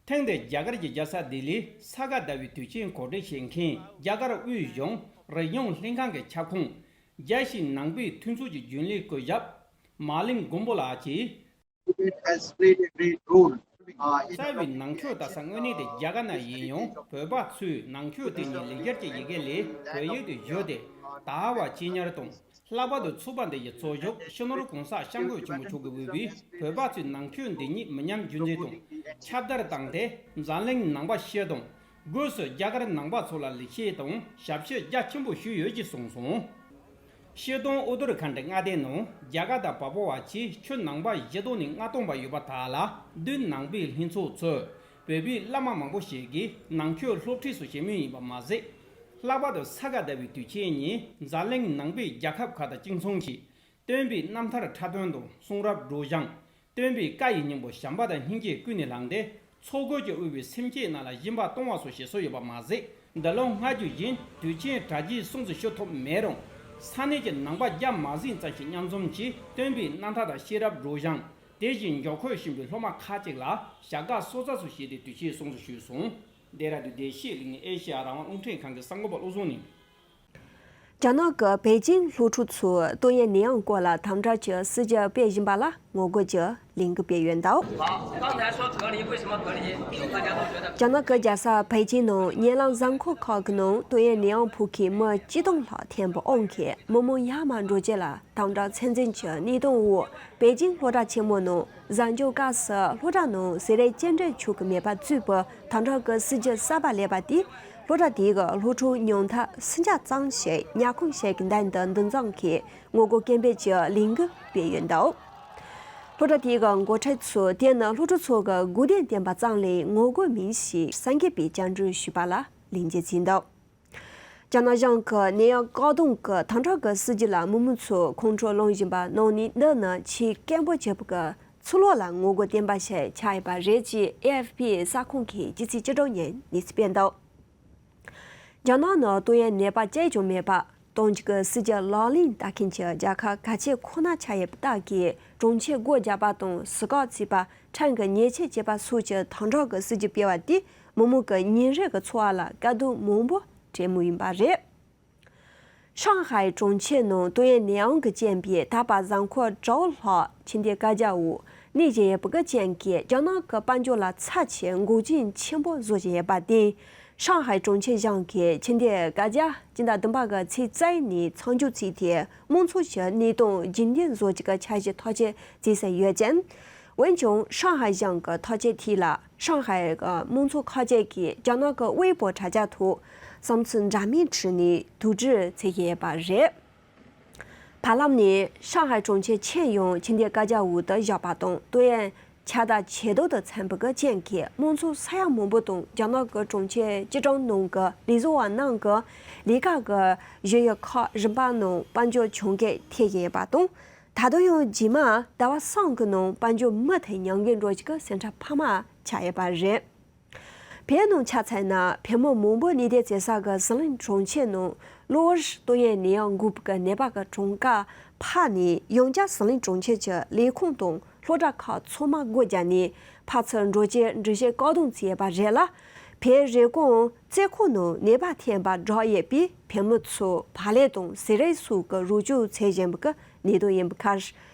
ཐེངས་འདིར་རྒྱ་གར་གྱི་རྒྱལ་ས་ལྡི་ལིའི་ས་ག་ཟླ་བའི་དུས་ཆེན་གོ་སྒྲིག་བྱེད་མཁན་རྒྱ་གར་དབུས་གཞུང་རིག་གཞུང་ལྷན་ཁང་གི་ཁྱབ་ཁོངས། རྒྱལ་སྤྱིའི་ནང་པའི་མཐུན་ཚོགས་ཀྱི་རྒྱུན་ལས་སྐུ་ཞབས་མ་ལིང་མགོན་པོ་ལགས་ཀྱིས། Tibet has played a great role, uh, in རྩ་བའི་ནང་ཆོས་དར་ས་དངོས་གནས་དེ་རྒྱ་གར་ན་ཡིན་ཡང་། བོད་པ་ཚོས་ནང་ཆོས་དེ་ཉིད་ལེགས་སྦྱར་གྱི་ཡི་གེ་ལས་བོད་ཡིག་ཏུ་བསྒྱུར་ཏེ་དར་བ་གཅེས་ཉར་དང་། ལྷག་པར་དུ་ཚོགས་པ་འདི་ཡི་གཙོ་མཆོག་སྤྱི་ནོར་གོང་ས་སྐྱབས་མགོན་ཆེན་པོ་མཆོག་གིས་དབུས་པའི་བོད་པ་ཚོས་ནང་ཆོས་འདི་ཉིད་མི་ཉམས་རྒྱུན་འཛིན་དང་ཁྱབ་བརྡལ་བཏང་སྟེ། འཛམ་གླིང་ནང་པ་སྤྱི་དང་། སྒོས་སུ་རྒྱ་གར་ནང་པ་ཚོ་ལ་ལེགས་བཤད་དང་ཞབས་ཕྱི་རྒྱ་ཆེན་པོ་ཞུས་ཡོད་ཅེས་གསུངས་སོང་། ཤེས་ལྡན་ཨུ་ཏར་ཁན་ཌ་མངའ་སྡེའི་ནང་རྒྱ་གར་དང་བལ་པོ་བ་བཅས་ཆོས་ནང་པ་བཞི་སྟོང་ནས་ལྔ་སྟོང་བར་ཡོད་པ་དག་ལ་མདུན་ནང་པའི་ལྷན་ཚོགས་ཚོས་བོད་པའི་བླ་མ་མང་པོ་ཞིག་གིས་ནང་ཆོས་སློབ་ཁྲིད་སུ་བྱེད་མུས་ཡིན་པ་མ་ཟད། ལྷག་པར་དུ་ས་ག་ཟླ་བའི་དུས་ཆེན་ཉིན་འཛམ་གླིང་ནང་པའི་རྒྱལ་ཁབ་ཁག་དང་གཅིག་མཚུངས་ཀྱིས། སྟོན་པའི་རྣམ་ཐར་འཁྲབ་སྟོན་དང་གསུང་རབ་སྒྲོག་སྦྱང་། སྟོན་པའི་བཀའ་ཡི་སྙིང་པོ་བྱམས་པ་དང་སྙིང་རྗེ་ཀུན་ནས་བསླངས་ཏེ། ཚོགས་སྒོ་གྱིས་དབུས་པའི་སེམས་ཅན་རྣམས་ལ་སྦྱིན་པ་གཏོང་བ་སོགས་བྱེད་སྲོལ་ཡོད་པ་མ་ཟད། འདི་ལོ་སྔ་དུས་བཞིན་དུས་ཆེན་གྲ་རྒྱས་སྲུང་བརྩི་ཞུ་ཐུབ་མེད་རུང་། ས་གནས་ཀྱི་ནང་པ་བརྒྱ་མ་ཟིན་ཙམ་ཞིག་མཉམ་འཛོམས་ཀྱིས་སྟོན་པའི་རྣམ་ཐར་དང་ཤེས་རབ་སྒྲོག་སྦྱང་། དེ་བཞིན་འབྱོར་འཁོར་བཞིན་པའི་སློབ་མ་ཁག་ཅིག་ལ་བྱ་དགའ་གསོལ་ཚགས་སུ་བྱས་ཏེ་དུས་ཆེན་སྲུང་བརྩི་ཞུས་སོང་། ལྡེ་ར་ལྡུན་བདེ་སྐྱིད་གླིང་ཨེ་ཤེ་ཡ་རང་དབང་རླུང་འཕྲིན་ཁང་གི་གསར་འགོད་པ་བློ་བཟང་ནས། རྒྱ་ནག་གི་པེ་ཅིང་སློབ་ཕྲུག་ཚོས་ཏུའུ་ཡན་ནེ་དབྱང་སྐོར་ལ་དམ་དྲག་གི་སྲིད་ཇུས་སྤེལ་བཞིན་པ་ལ་ངོ་རྒོལ་གྱི་ལས་འགུལ་སྤེལ་ཡོད་འདུག། 好，刚才说隔离，为什么隔离？大家都觉得 རྒྱ་ནག་གི་རྒྱལ་ས་པེ་ཅིང་ནང་ཉེ་ལམ་གཟའ་འཁོར་ཁག་གི་ནང་ཏུའུ་ཡན་ནེ་དབྱང་ཕོག་མཁན་མི་ཆིག་སྟོང་ལྷག་ཐེམ་པོ་དབང་གིས་མི་མང་ཡར་མར་འགྲོ་བྱེད་ལ་དམ་དྲག་ཚད་འཛིན་གྱི་གནས་སྟངས་འོག་པེ་ཅིང་སློབ་གྲྭ་ཆེན་མོ་ནང་གཟའ་མཇུག་སྐབས་སུ་སློབ་གྲྭ་ནང་ཟས་རིགས་སྐྱེལ་འདྲེན་བྱེད་ཀྱི་མེད་པ་བརྩིས་པའི་དམ་དྲག་གི་སྲིད་ཇུས་གསར་པ་སླེབས་པ་དེས་སློབ་གྲྭ་དེའི་སློབ་ཕྲུག་ཉུང་མཐར་སུམ་བརྒྱ་ཙམ་ཞིག་ཉལ་ཁོམ་བྱེད་ཀྱི་མདུན་དུ་འདུ་འཛོམས་ཀྱིས་ངོ་རྒོལ་སྐད་འབོད་ཀྱི་ལས་འགུལ་སྤེལ་ཡོད་འདུག། སློབ་གྲྭ་དེའི་འགོ་ཁྲིད་ཚོས་དེ་ནི་སློབ་ཕྲུག་ཚོ་གི་སྒུག་རྟེན་བསྟན་པ་ཙམ་ལས་ངོ་རྒོལ་མིན་ཞེས་སེམས་འགུལ་སྤེལ་བཅར་འདྲི་ཞུས་པ་ལ་ལན་འཇལ་བྱས་འདུག། རྒྱ་ནག་གཞུང་གིས་ནད་ཡམས་བཀག་སྡོམ་གྱི་དམ་དྲག་གི་སྲིད་ཇུས་ལ་མི་མང་ཚོས་ཁོང་ཁྲོ་སློང་བཞིན་པ་ནང་ནས་འདི་ནི་ཆེས་སྐད་འབོད་བྱེད་པ་གི་ཚུར་ལོག་ལ་ངོ་རྒོལ་བསྟན་པ་ཞིག་ཆགས་ཡོད་པ་རེད་ཅེས་ཨེ་ཨེཕ་པི་གསར་ཁང་གིས་ཕྱི་ཚེས་བཅུ་དྲུག་ཉིན་གནས་ཚུལ་སྤེལ་འདུག། རྒྱ་ནག་ནང་ཏུའུ་ཡན་ནད་པ་གཅིག་ཀྱང་མེད་པ། ཏང་གཅིག་གི་སྲིད་ཇུས་ལག་ལེན་བསྟར་མཁན་གྱི་རྒྱལ་ཁབ་ཁ་ཆེ་ཁོ་ན་ཆགས་ཡོད་པ་དག་གིས་གྲོང་ཁྱེར་སྒོ་བརྒྱབ་པ་དང་ཟུར་བཀག་བྱས་པ། ཁྲིམས་ཀྱི་ཉེས་ཆད་བཅད་པ་སོགས་ཀྱི་དམ་དྲག་གི་སྲིད་ཇུས་སྤེལ་བ་དེས་མི་མང་གི་ཉིན་རེ་གི་འཚོ་བ་ལ་དཀའ་སྡུག་མང་པོ་སྤྲད་མུས་ཡིན་པ་རེད། ཧྲང་ཧའེ་གྲོང་ཁྱེར་ནང་ཏུའུ་ཡན་ནད་ཡམས་ཀྱི་རྐྱེན་པས་ད་བར་གཟའ་འཁོར་དྲུག་ལྷག་ཁྱིམ་སྡེ་བཀའ་རྒྱ་འོག་གནས་བཞིན་ཡོད་པ་གི་རྐྱེན་གྱིས་རྒྱ་ནག་གི་དཔལ་འབྱོར་ལ་ཚབས་ཆེ་འགོག་རྐྱེན་ཆེན་པོ་བཟོ་བཞིན་ཡོད་པ་དེས། ཧྲང་ཧའེ་གྲོང་ཁྱེར་གཞུང་གིས་ཁྱིམ་སྡེ་བཀའ་རྒྱ་སྤྱི་ཟླ་བདུན་པ་གི་ཚེས་རྩ་ནས་མཚམས་འཇོག་བྱས་ཏེ། མང་ཚོགས་ཀྱི་གནས་སྟངས་རྒྱུན་ལྡན་བཟོ་རྒྱུ་གི་འཆར་གཞི་ཐག་གཅོད་བྱས་ཟིན་ཡོད་ཅིང་། འོན་ཀྱང་ཧྲང་ཧའེ་ཞང་གི་ཐག་གཅོད་དེ་ལ་ཧྲང་ཧའེ་གི་དམངས་གཙོ་ཁག་ཅིག་གིས་རྒྱ་ནག་གི་ཝེ་པོ་དྲ་རྒྱ་ཐོག་བསམ་ཚུལ་འདྲ་མིན་བྲིས་ནས་དོགས་འདྲི་བྱེད་ཀྱི་ཡོད་པ་རེད། བར་ལམ་ནས་ཧྲང་ཧའེ་གྲོང་ཁྱེར་ཆེས་ཡང་ཆིན་ཏེ་བཀའ་རྒྱ་འོག་ཏུ་བཞག་པ་དང་ཏུའུ་ཡན་ཁྱབ་བརྡལ་ཆེ་མདོག་ཏུ་འཚམ་པའི་རྐྱེན་གྱིས་དམངས་གཙོ་ས་ཡ་མང་པོ་དང་རྒྱ་ནག་གི་གྲོང་ཁྱེར་སྐྱིད་གྲོང་ནང་གི་ལས་བཟོ་བ་རྣམས་ཀྱིས་ལས་ཀ་གི་ཞུ་ཡིག་ཁག་རིམ་པ་ནང་དཔལ་འབྱོར་གྱོང་གུན་ཐེབས་ཡོད་པ་དང་། ད་དུང་ཡང་རྗེས་མ་ཟླ་བ་གསུམ་གྱི་ནང་དཔལ་འབྱོར་མུ་མཐུད་ཉམས་རྒུད་འགྲོ་རྒྱུ་གི་སེམས་ཁྲལ་འཕར་མ་ཆགས་ཡོད་པ་རེད། བོད་ནང་ཆ་མཚོན་ན་བོད་མི་མང་པོ་ནུས་ལྡན་བྱེད་ས་གི་ཟི་ལིང་གྲོང་ཁྱེར་ནང་གློ་བུར་ཏོག་དབྱིབས་ནད་ཡམས་འགོས་པའི་ནད་པ་གི་གྲངས་ཀ་འཕར་ནས་ཡང་བསྐྱར་ཟི་ལིང་གྲོང་ཁྱེར་གྱི་ལས་ཁུངས་དང་སློབ་གྲྭ་ཁག་ཚང་མ་སྒོ་བརྒྱབ་ནས་ཕར་ཚུར་འགྲོ་སྐྱོད་འགྲུལ་བཞུད་བཀག་སྡོམ་བྱས་པ་རེད་ལ། བོད་རེབ་གོང་རྩེ་ཁོག་ནང་ནད་པ་ཐེབས་པ་བསྒྲགས་ཡོད་པས་བོད་མི་ཚོས་བག་ལེབ་དང་ཟས་རིགས་སོགས་ཀྱི་རོགས་སྐྱོར་བྱེད་བཞིན་པའི་གནད་དོན་ཡིན་པ་ཁར།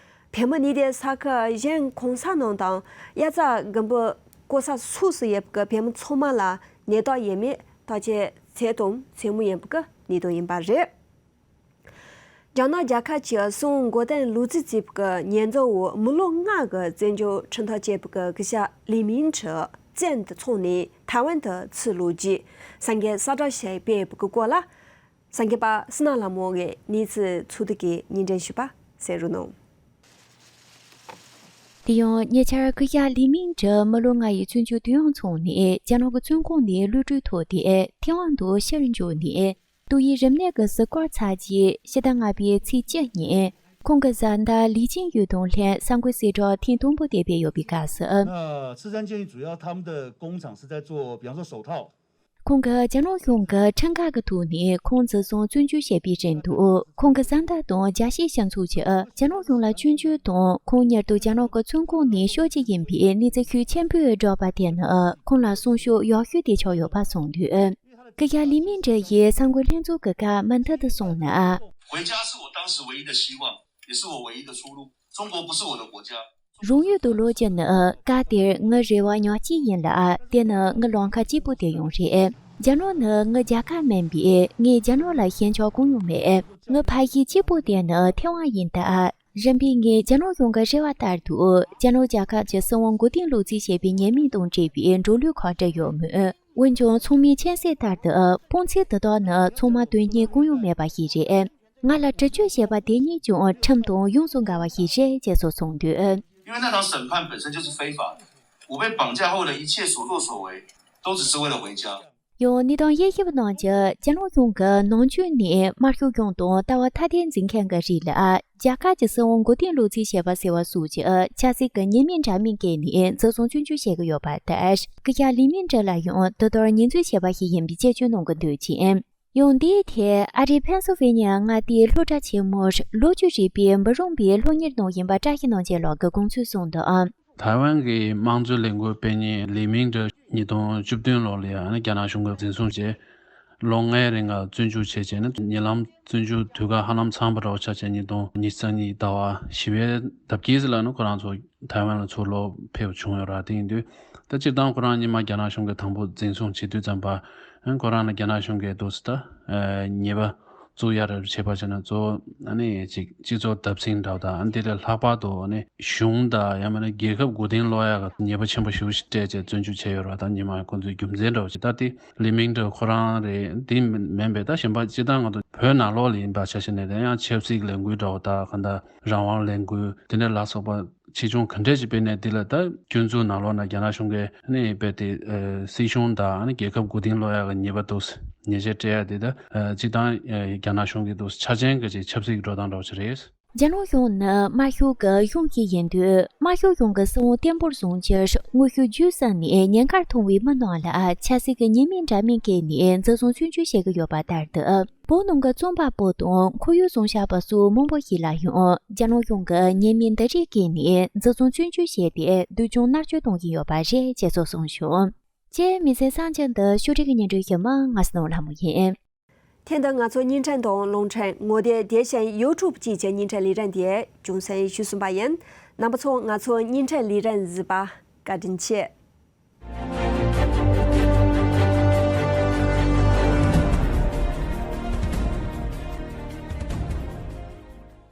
བོད་མི་ནུས་ལྡན་ས་ཁུལ་གཞན་གང་ས་ནང་དང་དབྱར་རྩྭ་དགུན་འབུ་བརྐོ་ས་སོགས་སུ་ཡོད་པའི་བོད་མི་ཚང་མ་ལ་ནད་རྟགས་ཡོད་མེད་བརྟག་དཔྱད་བྱེད་དང་བྱེད་མུས་ཡིན་པའི་གནད་དོན་ཡིན་པ་རེད། རྒྱ་ནག་རྒྱལ་ཁབ་ཀྱི་སྲིད་དབང་མགོ་རྟིང་ལོག་རྩིས་བྱས་པའི་ཉེས་འཛུགས་འོག་མི་ལོ་ལྔ་གི་བཙོན་འཇུག་ཁྲིམས་ཐག་བཅད་པའི་སྐུ་ཞབས་ལི་མིང་ཀྲི་བཙོན་དུ་ཚུད་ནས་ཐའེ་ཝན་དུ་ཚུར་ལོག་རྗེས་གསར་འགོད་གསལ་བསྒྲགས་ཤིག་སྤེལ་བའི་སྐོར་ལ། གསར་འགོད་པ་བསོད་ནམས་ལྷ་མོ་ངས་གནས་ཚུལ་ཚོགས་སྡེ་གི་སྙན་སྒྲོན་ཞུས་པ་གསན་རོགས་གནང་། དེ་ཡང་ཉེ་ཆར་སྐུ་ཞབས་ལི་མིང་ཀྲི་མི་ལོ་ལྔ་ཡི་བཙོན་འཇུག་དུས་ཡུན་ཚང་ནས་རྒྱ་ནག་གི་བཙོན་ཁང་ནས་གློད་གྲོལ་ཐོབ་སྟེ་ཐའེ་ཝན་དུ་ཕྱིར་འབྱོར་ནས་ཏོག་དབྱིབས་རིམས་ནད་ཀྱི་གཟིགས་སྐོར་ཚར་རྗེས་ཕྱི་ཟླ་ལྔ་པའི་ཚེས་གཅིག་ཉིན་ཁོང་གི་བཟའ་ཟླ་ལི་ཅིན་ཡུས་དང་ལྷན་གསར་འགོད་གསལ་བསྒྲགས་ཐེངས་དང་པོ་དེ་སྤེལ་ཡོད་པའི་སྐབས་སུ། 那刺針建议主要他们的工厂是在做，比方说手套。 ཁོང་གིས་རྒྱ་ནག་གཞུང་གི་ཁྲིམས་འགལ་གྱི་ཐོག་ནས་ཁོང་འཛིན་བཟུང་བཙོན་འཇུག་བྱས་པའི་རིང་དུ། ཁོང་གི་བཟའ་ཟླ་དང་རྒྱལ་སྤྱིའི་སྤྱི་ཚོགས་ཀྱིས་རྒྱ་ནག་གཞུང་ལ་སྐྱོན་བརྗོད་དང་། ཁོང་མྱུར་དུ་རྒྱ་ནག་གི་བཙོན་ཁང་ནས་ཤོར་གྱི་ཡིན་པའི་གནས་ཚུལ་ཤུགས་ཆེན་པོས་བསྒྲགས་པ་དེ་ནི་ཁོང་ལ་སྲུང་སྐྱོབ་ཡག་ཤོས་དེ་ཆགས་ཡོད་པ་གསུངས་འདུག་སྐུ་ཞབས་ལི་མིང་ཀྲི་ཡིས་གསར་འགོད་ལྷན་ཚོགས་ཀྱི་སྐབས་མུ་མཐུད་དུ་གསུངས་ན། 回家是我当时唯一的希望，也是我唯一的出路。中国不是我的国家。 རང་ཡུལ་དུ་ལོག་རྒྱུ་ནི་སྐབས་དེར་ངའི་རེ་བ་ཉག་གཅིག་ཡིན་ལ། དེ་ནི་ངའི་ལམ་ཁ་གཅིག་པུ་དེ་ཡང་རེད། རྒྱ་ནག་ནི་ངའི་རྒྱལ་ཁབ་མིན་པས་ངས་རྒྱ་ནག་ལ་ཞེན་ཆགས་གང་ཡང་མེད། ངའི་ཕ་གཞིས་གཅིག་པུ་དེ་ནི་ཐའེ་ཝན་ཡིན་སྟབས། རིམ་པས་ངས་རྒྱ་ནག་གཞུང་གི་རེ་བ་ལྟར་དུ་རྒྱ་ནག་རྒྱལ་ཁབ་ཀྱི་སྲིད་དབང་མགོ་རྟིང་ལོག་རྩིས་བྱས་པའི་ཉེས་མིང་དང་འབྲེལ་བའི་འགྲོ་ལུགས་ཁག་བྲིས་ཡོད་མོད། འོན་ཀྱང་ཚང་མས་མཁྱེན་གསལ་ལྟར་དུ་དཔོན་ཚིག་འདི་དག་ནི་ཚང་མ་དོན་སྙིང་གང་ཡང་མེད་པ་ཞིག་རེད། ང་ལ་འདྲི་གཅོད་བྱས་པ་དེ་གཉིས་ཀྱང་ཁྲིམས་དང་ཡོངས་སུ་འགལ་བ་ཞིག་རེད་ཅེས་སོགས་གསུངས་འདུག 因为那场审判本身就是非法的，我被绑架后的一切所作所为都只是为了回家。 ཡང་གནས་སྟངས་དབྱེ་ཞིབ་གནང་རྒྱུ། རྒྱ་ནག་གཞུང་གིས་ནམ་རྒྱུན་ནས་དམར་ཤོག་གཞུང་དང་ལྟ་བ་ཐ་དད་འཛིན་མཁན་གྱི་རིགས་ལ་རྒྱལ་ཁབ་ཀྱི་སྲིད་དབང་མགོ་རྟིང་ལོག་རྩིས་བྱས་པ་ཟེར་བ་སོགས་ཀྱི་ཆབ་སྲིད་ཀྱི་ཉེས་མིང་འདྲ་མིན་བཀལ་ནས་འཛིན་བཟུང་བཙོན་འཇུག་བྱེད་ཀྱི་ཡོད་པ་ལྟར། སྐུ་ཞབས་ལི་མིང་ཀྲི་ལ་ཡང་དེ་ལྟར་ཉེས་འཛུགས་བྱས་པ་ཞིག་ཡིན་པའི་དཔྱད་བརྗོད་གནང་གི་འདུག་ཅིང་། ཡང་འདིའི་ཐད་ཨ་རིའི་ཕེན་སིལ་ཝེ་ནི་ཡ་མངའ་སྡེའི་སློབ་གྲྭ་ཆེན་མོར་ལོ་བཅུ་རིང་པའི་འབུམ་རམས་པའི་སློབ་གཉེར་གནང་བཞིན་པ་བཀྲ་ཤིས་རྣམ་རྒྱལ་ལགས་ཀྱིས་དགོངས་ཚུལ་གསུངས་འདུག་ཨ། ཐའེ་ཝན་གྱི་དམངས་གཙོའི་ལས་འགུལ་སྤེལ་མཁན་ལི་མིང་ཀྲི་ཉིས་སྟོང་བཅུ་བདུན་ལོ་ལ་ཡང་ནི་རྒྱ་ནག་གཞུང་གིས་འཛིན་བཟུང་བྱས། ལོ་ལྔའི་རིང་ལ་བཙོན་འཇུག་བྱས་བྱས་ནས་ཉེ་ལམ་བཙོན་འཇུག་དུས་བཀག་ཧ་ལམ་ཚང་པ་འདྲ་བོ་ཆགས་བྱས་ཉིས་སྟོང་ཉི་ཤུ་རྩ་གཉིས་ཟླ་བ་བཞི་པའི་ཟླ་དཀྱིལ་ཙམ་ལ་ནི་ཁོ་རང་ཚོ་ཐའེ་ཝན་ལ་ཚུར་ལོག་ཕེབས་བྱུང་ཡོད་ར། དེ་ཡིན་དུས་ད་སྤྱིར་བཏང་ཁོ་རང་སྔོན་མ་རྒྱ་ནག་གཞུང་གིས་དང་པོ་འཛིན་བཟུང་བྱེད་དུས་ཙམ་པ་ཁོ་རང་ལ་རྒྱ་ནག་གཞུང་གིས་འདུག་སེ་ད་ཉེས་པ་བཙུགས་ཡ་རེ་བྱས་པ་བྱས་ན་གཙོ་བོ་ཨ་ནི་ཅིག་སྤྱི་ཚོགས་བརྡབ་གསིག་འདྲ་བོ་དང་། ཨ་ནི་དེ་ལས་ལྷག་པར་དུ་ཨ་ནི་གཞུང་དང་ཡང་མིན་ན་རྒྱལ་ཁབ་མགོ་རྟིང་སློག་ཡ་གི་ཉེས་པ་ཆེན་པོ་ཞེ་པོ་ཞིག་སྤྲད་བྱས་བཙོན་འཇུག་བྱས་ཡོད་རེད་བ། ད་སྔོན་མ་ཁོང་ཚོའི་རྒྱུ་མཚན་འདྲ་བོ་ཞིག་ད་དེ་ལི་མིང་ཀྲི་ཁོ་རང་རེད། དེ་མིན་པའི་ད་གཞན་པ་སྤྱིར་བཏང་ང་ཚོ་བོད་ནང་ལོགས་ལ་ཡིན་པ་ཆ་བཞག་ནས་དེ་ཡང་ཆབ་སྲིད་ལས་འགུལ་འདྲ་བོ་དང་གང་ལྟར་རང་དབང་ལས་འགུལ་དེ་འདྲ་ལ་སོགས་པ། ཆེ་ཆུང་ག་འདྲས་ཅིག་སྤེལ་ནས་འདི་ལ་ད་སྐྱོན་འཛུགས་ནང་ལོགས་ན་རྒྱ་ནག་གཞུང་གིས་ནི་རྦད་དེ་སྲིད་གཞུང་དང་རྒྱལ་ཁབ་མགོ་རྟིང་སློག་ཡག་གི་ཉེས་པ་འདུག་ཉེས་ཆད་སྤྲད་ཡག་དེ་ད་སྤྱིར་བཏང་རྒྱ་ནག་གཞུང་གི་འདུག་འཆར་ཅན་གྱི་ཅིག་ཆབ་སྲིད་ཀྱི་འགྲོ་སྟངས་འདྲ་བོ་ཞིག་རེད། རྒྱ་ནག་གཞུང་ནི་དམར་ཤོག་གི་གཞུང་ཞིག་ཡིན་དུས་དམར་ཤོག་གཞུང་གི་སྲིད་དབང་བརྟན་པོར་བཟུང་ཕྱིར་དངོས་ཤུགས་བརྒྱུད་གསུམ་ནས་ཉེན་ཁར་མཐོང་བའི་མི་རྣམས་ལ་ཆབ་སྲིད་ཀྱི་ཉེས་མིང་འདྲ་མིན་བཀལ་ནས་འཛིན་བཟུང་བཙོན་འཇུག་བྱེད་ཀྱི་ཡོད་པ་ལྟར་དུ། བོད་ནང་གི་རྩོམ་པ་པོ་དང་ཁོར་ཡུག་བཟང་ཤ་པ་སོགས་མང་པོ་ཞིག་ལ་ཡང་རྒྱ་ནག་གཞུང་གིས་ཉེས་མིང་འདི་རིགས་བཀལ་ནས་འཛིན་བཟུང་བཙོན་འཇུག་བྱས་ཏེ་སྡུག་སྦྱོང་མནར་གཅོད་གཏོང་བཞིན་ཡོད་པ་རེད་ཅེས་སོགས་གསུངས་བྱུང་། ཅེས་མི་ཚེ་གསར་འགྱུར་འདི་ཕྱོགས་སྒྲིག་གི་སྙན་སྒྲོན་ཞུ་མི་ང་སྣང་ལྷ་མོ་ཡིན། ཐེངས་འདིའི་ང་ཚོའི་བརྙན་འཕྲིན་དང་རླུང་འཕྲིན་ངོ་དེབ་དེ་བཞིན་ཡུ་ཊུབ་བཅས་ཀྱི་བརྙན་འཕྲིན་ལས་རིམ་དེ་རྒྱང་སྲིང་ཞུས་ཟིན་པ་ཡིན། རྣམ་པ་ཚོ་ང་ཚོའི་བརྙན་འཕྲིན་ལས་རིམ་གཟིགས་པར་བཀའ་དྲིན་ཆེ།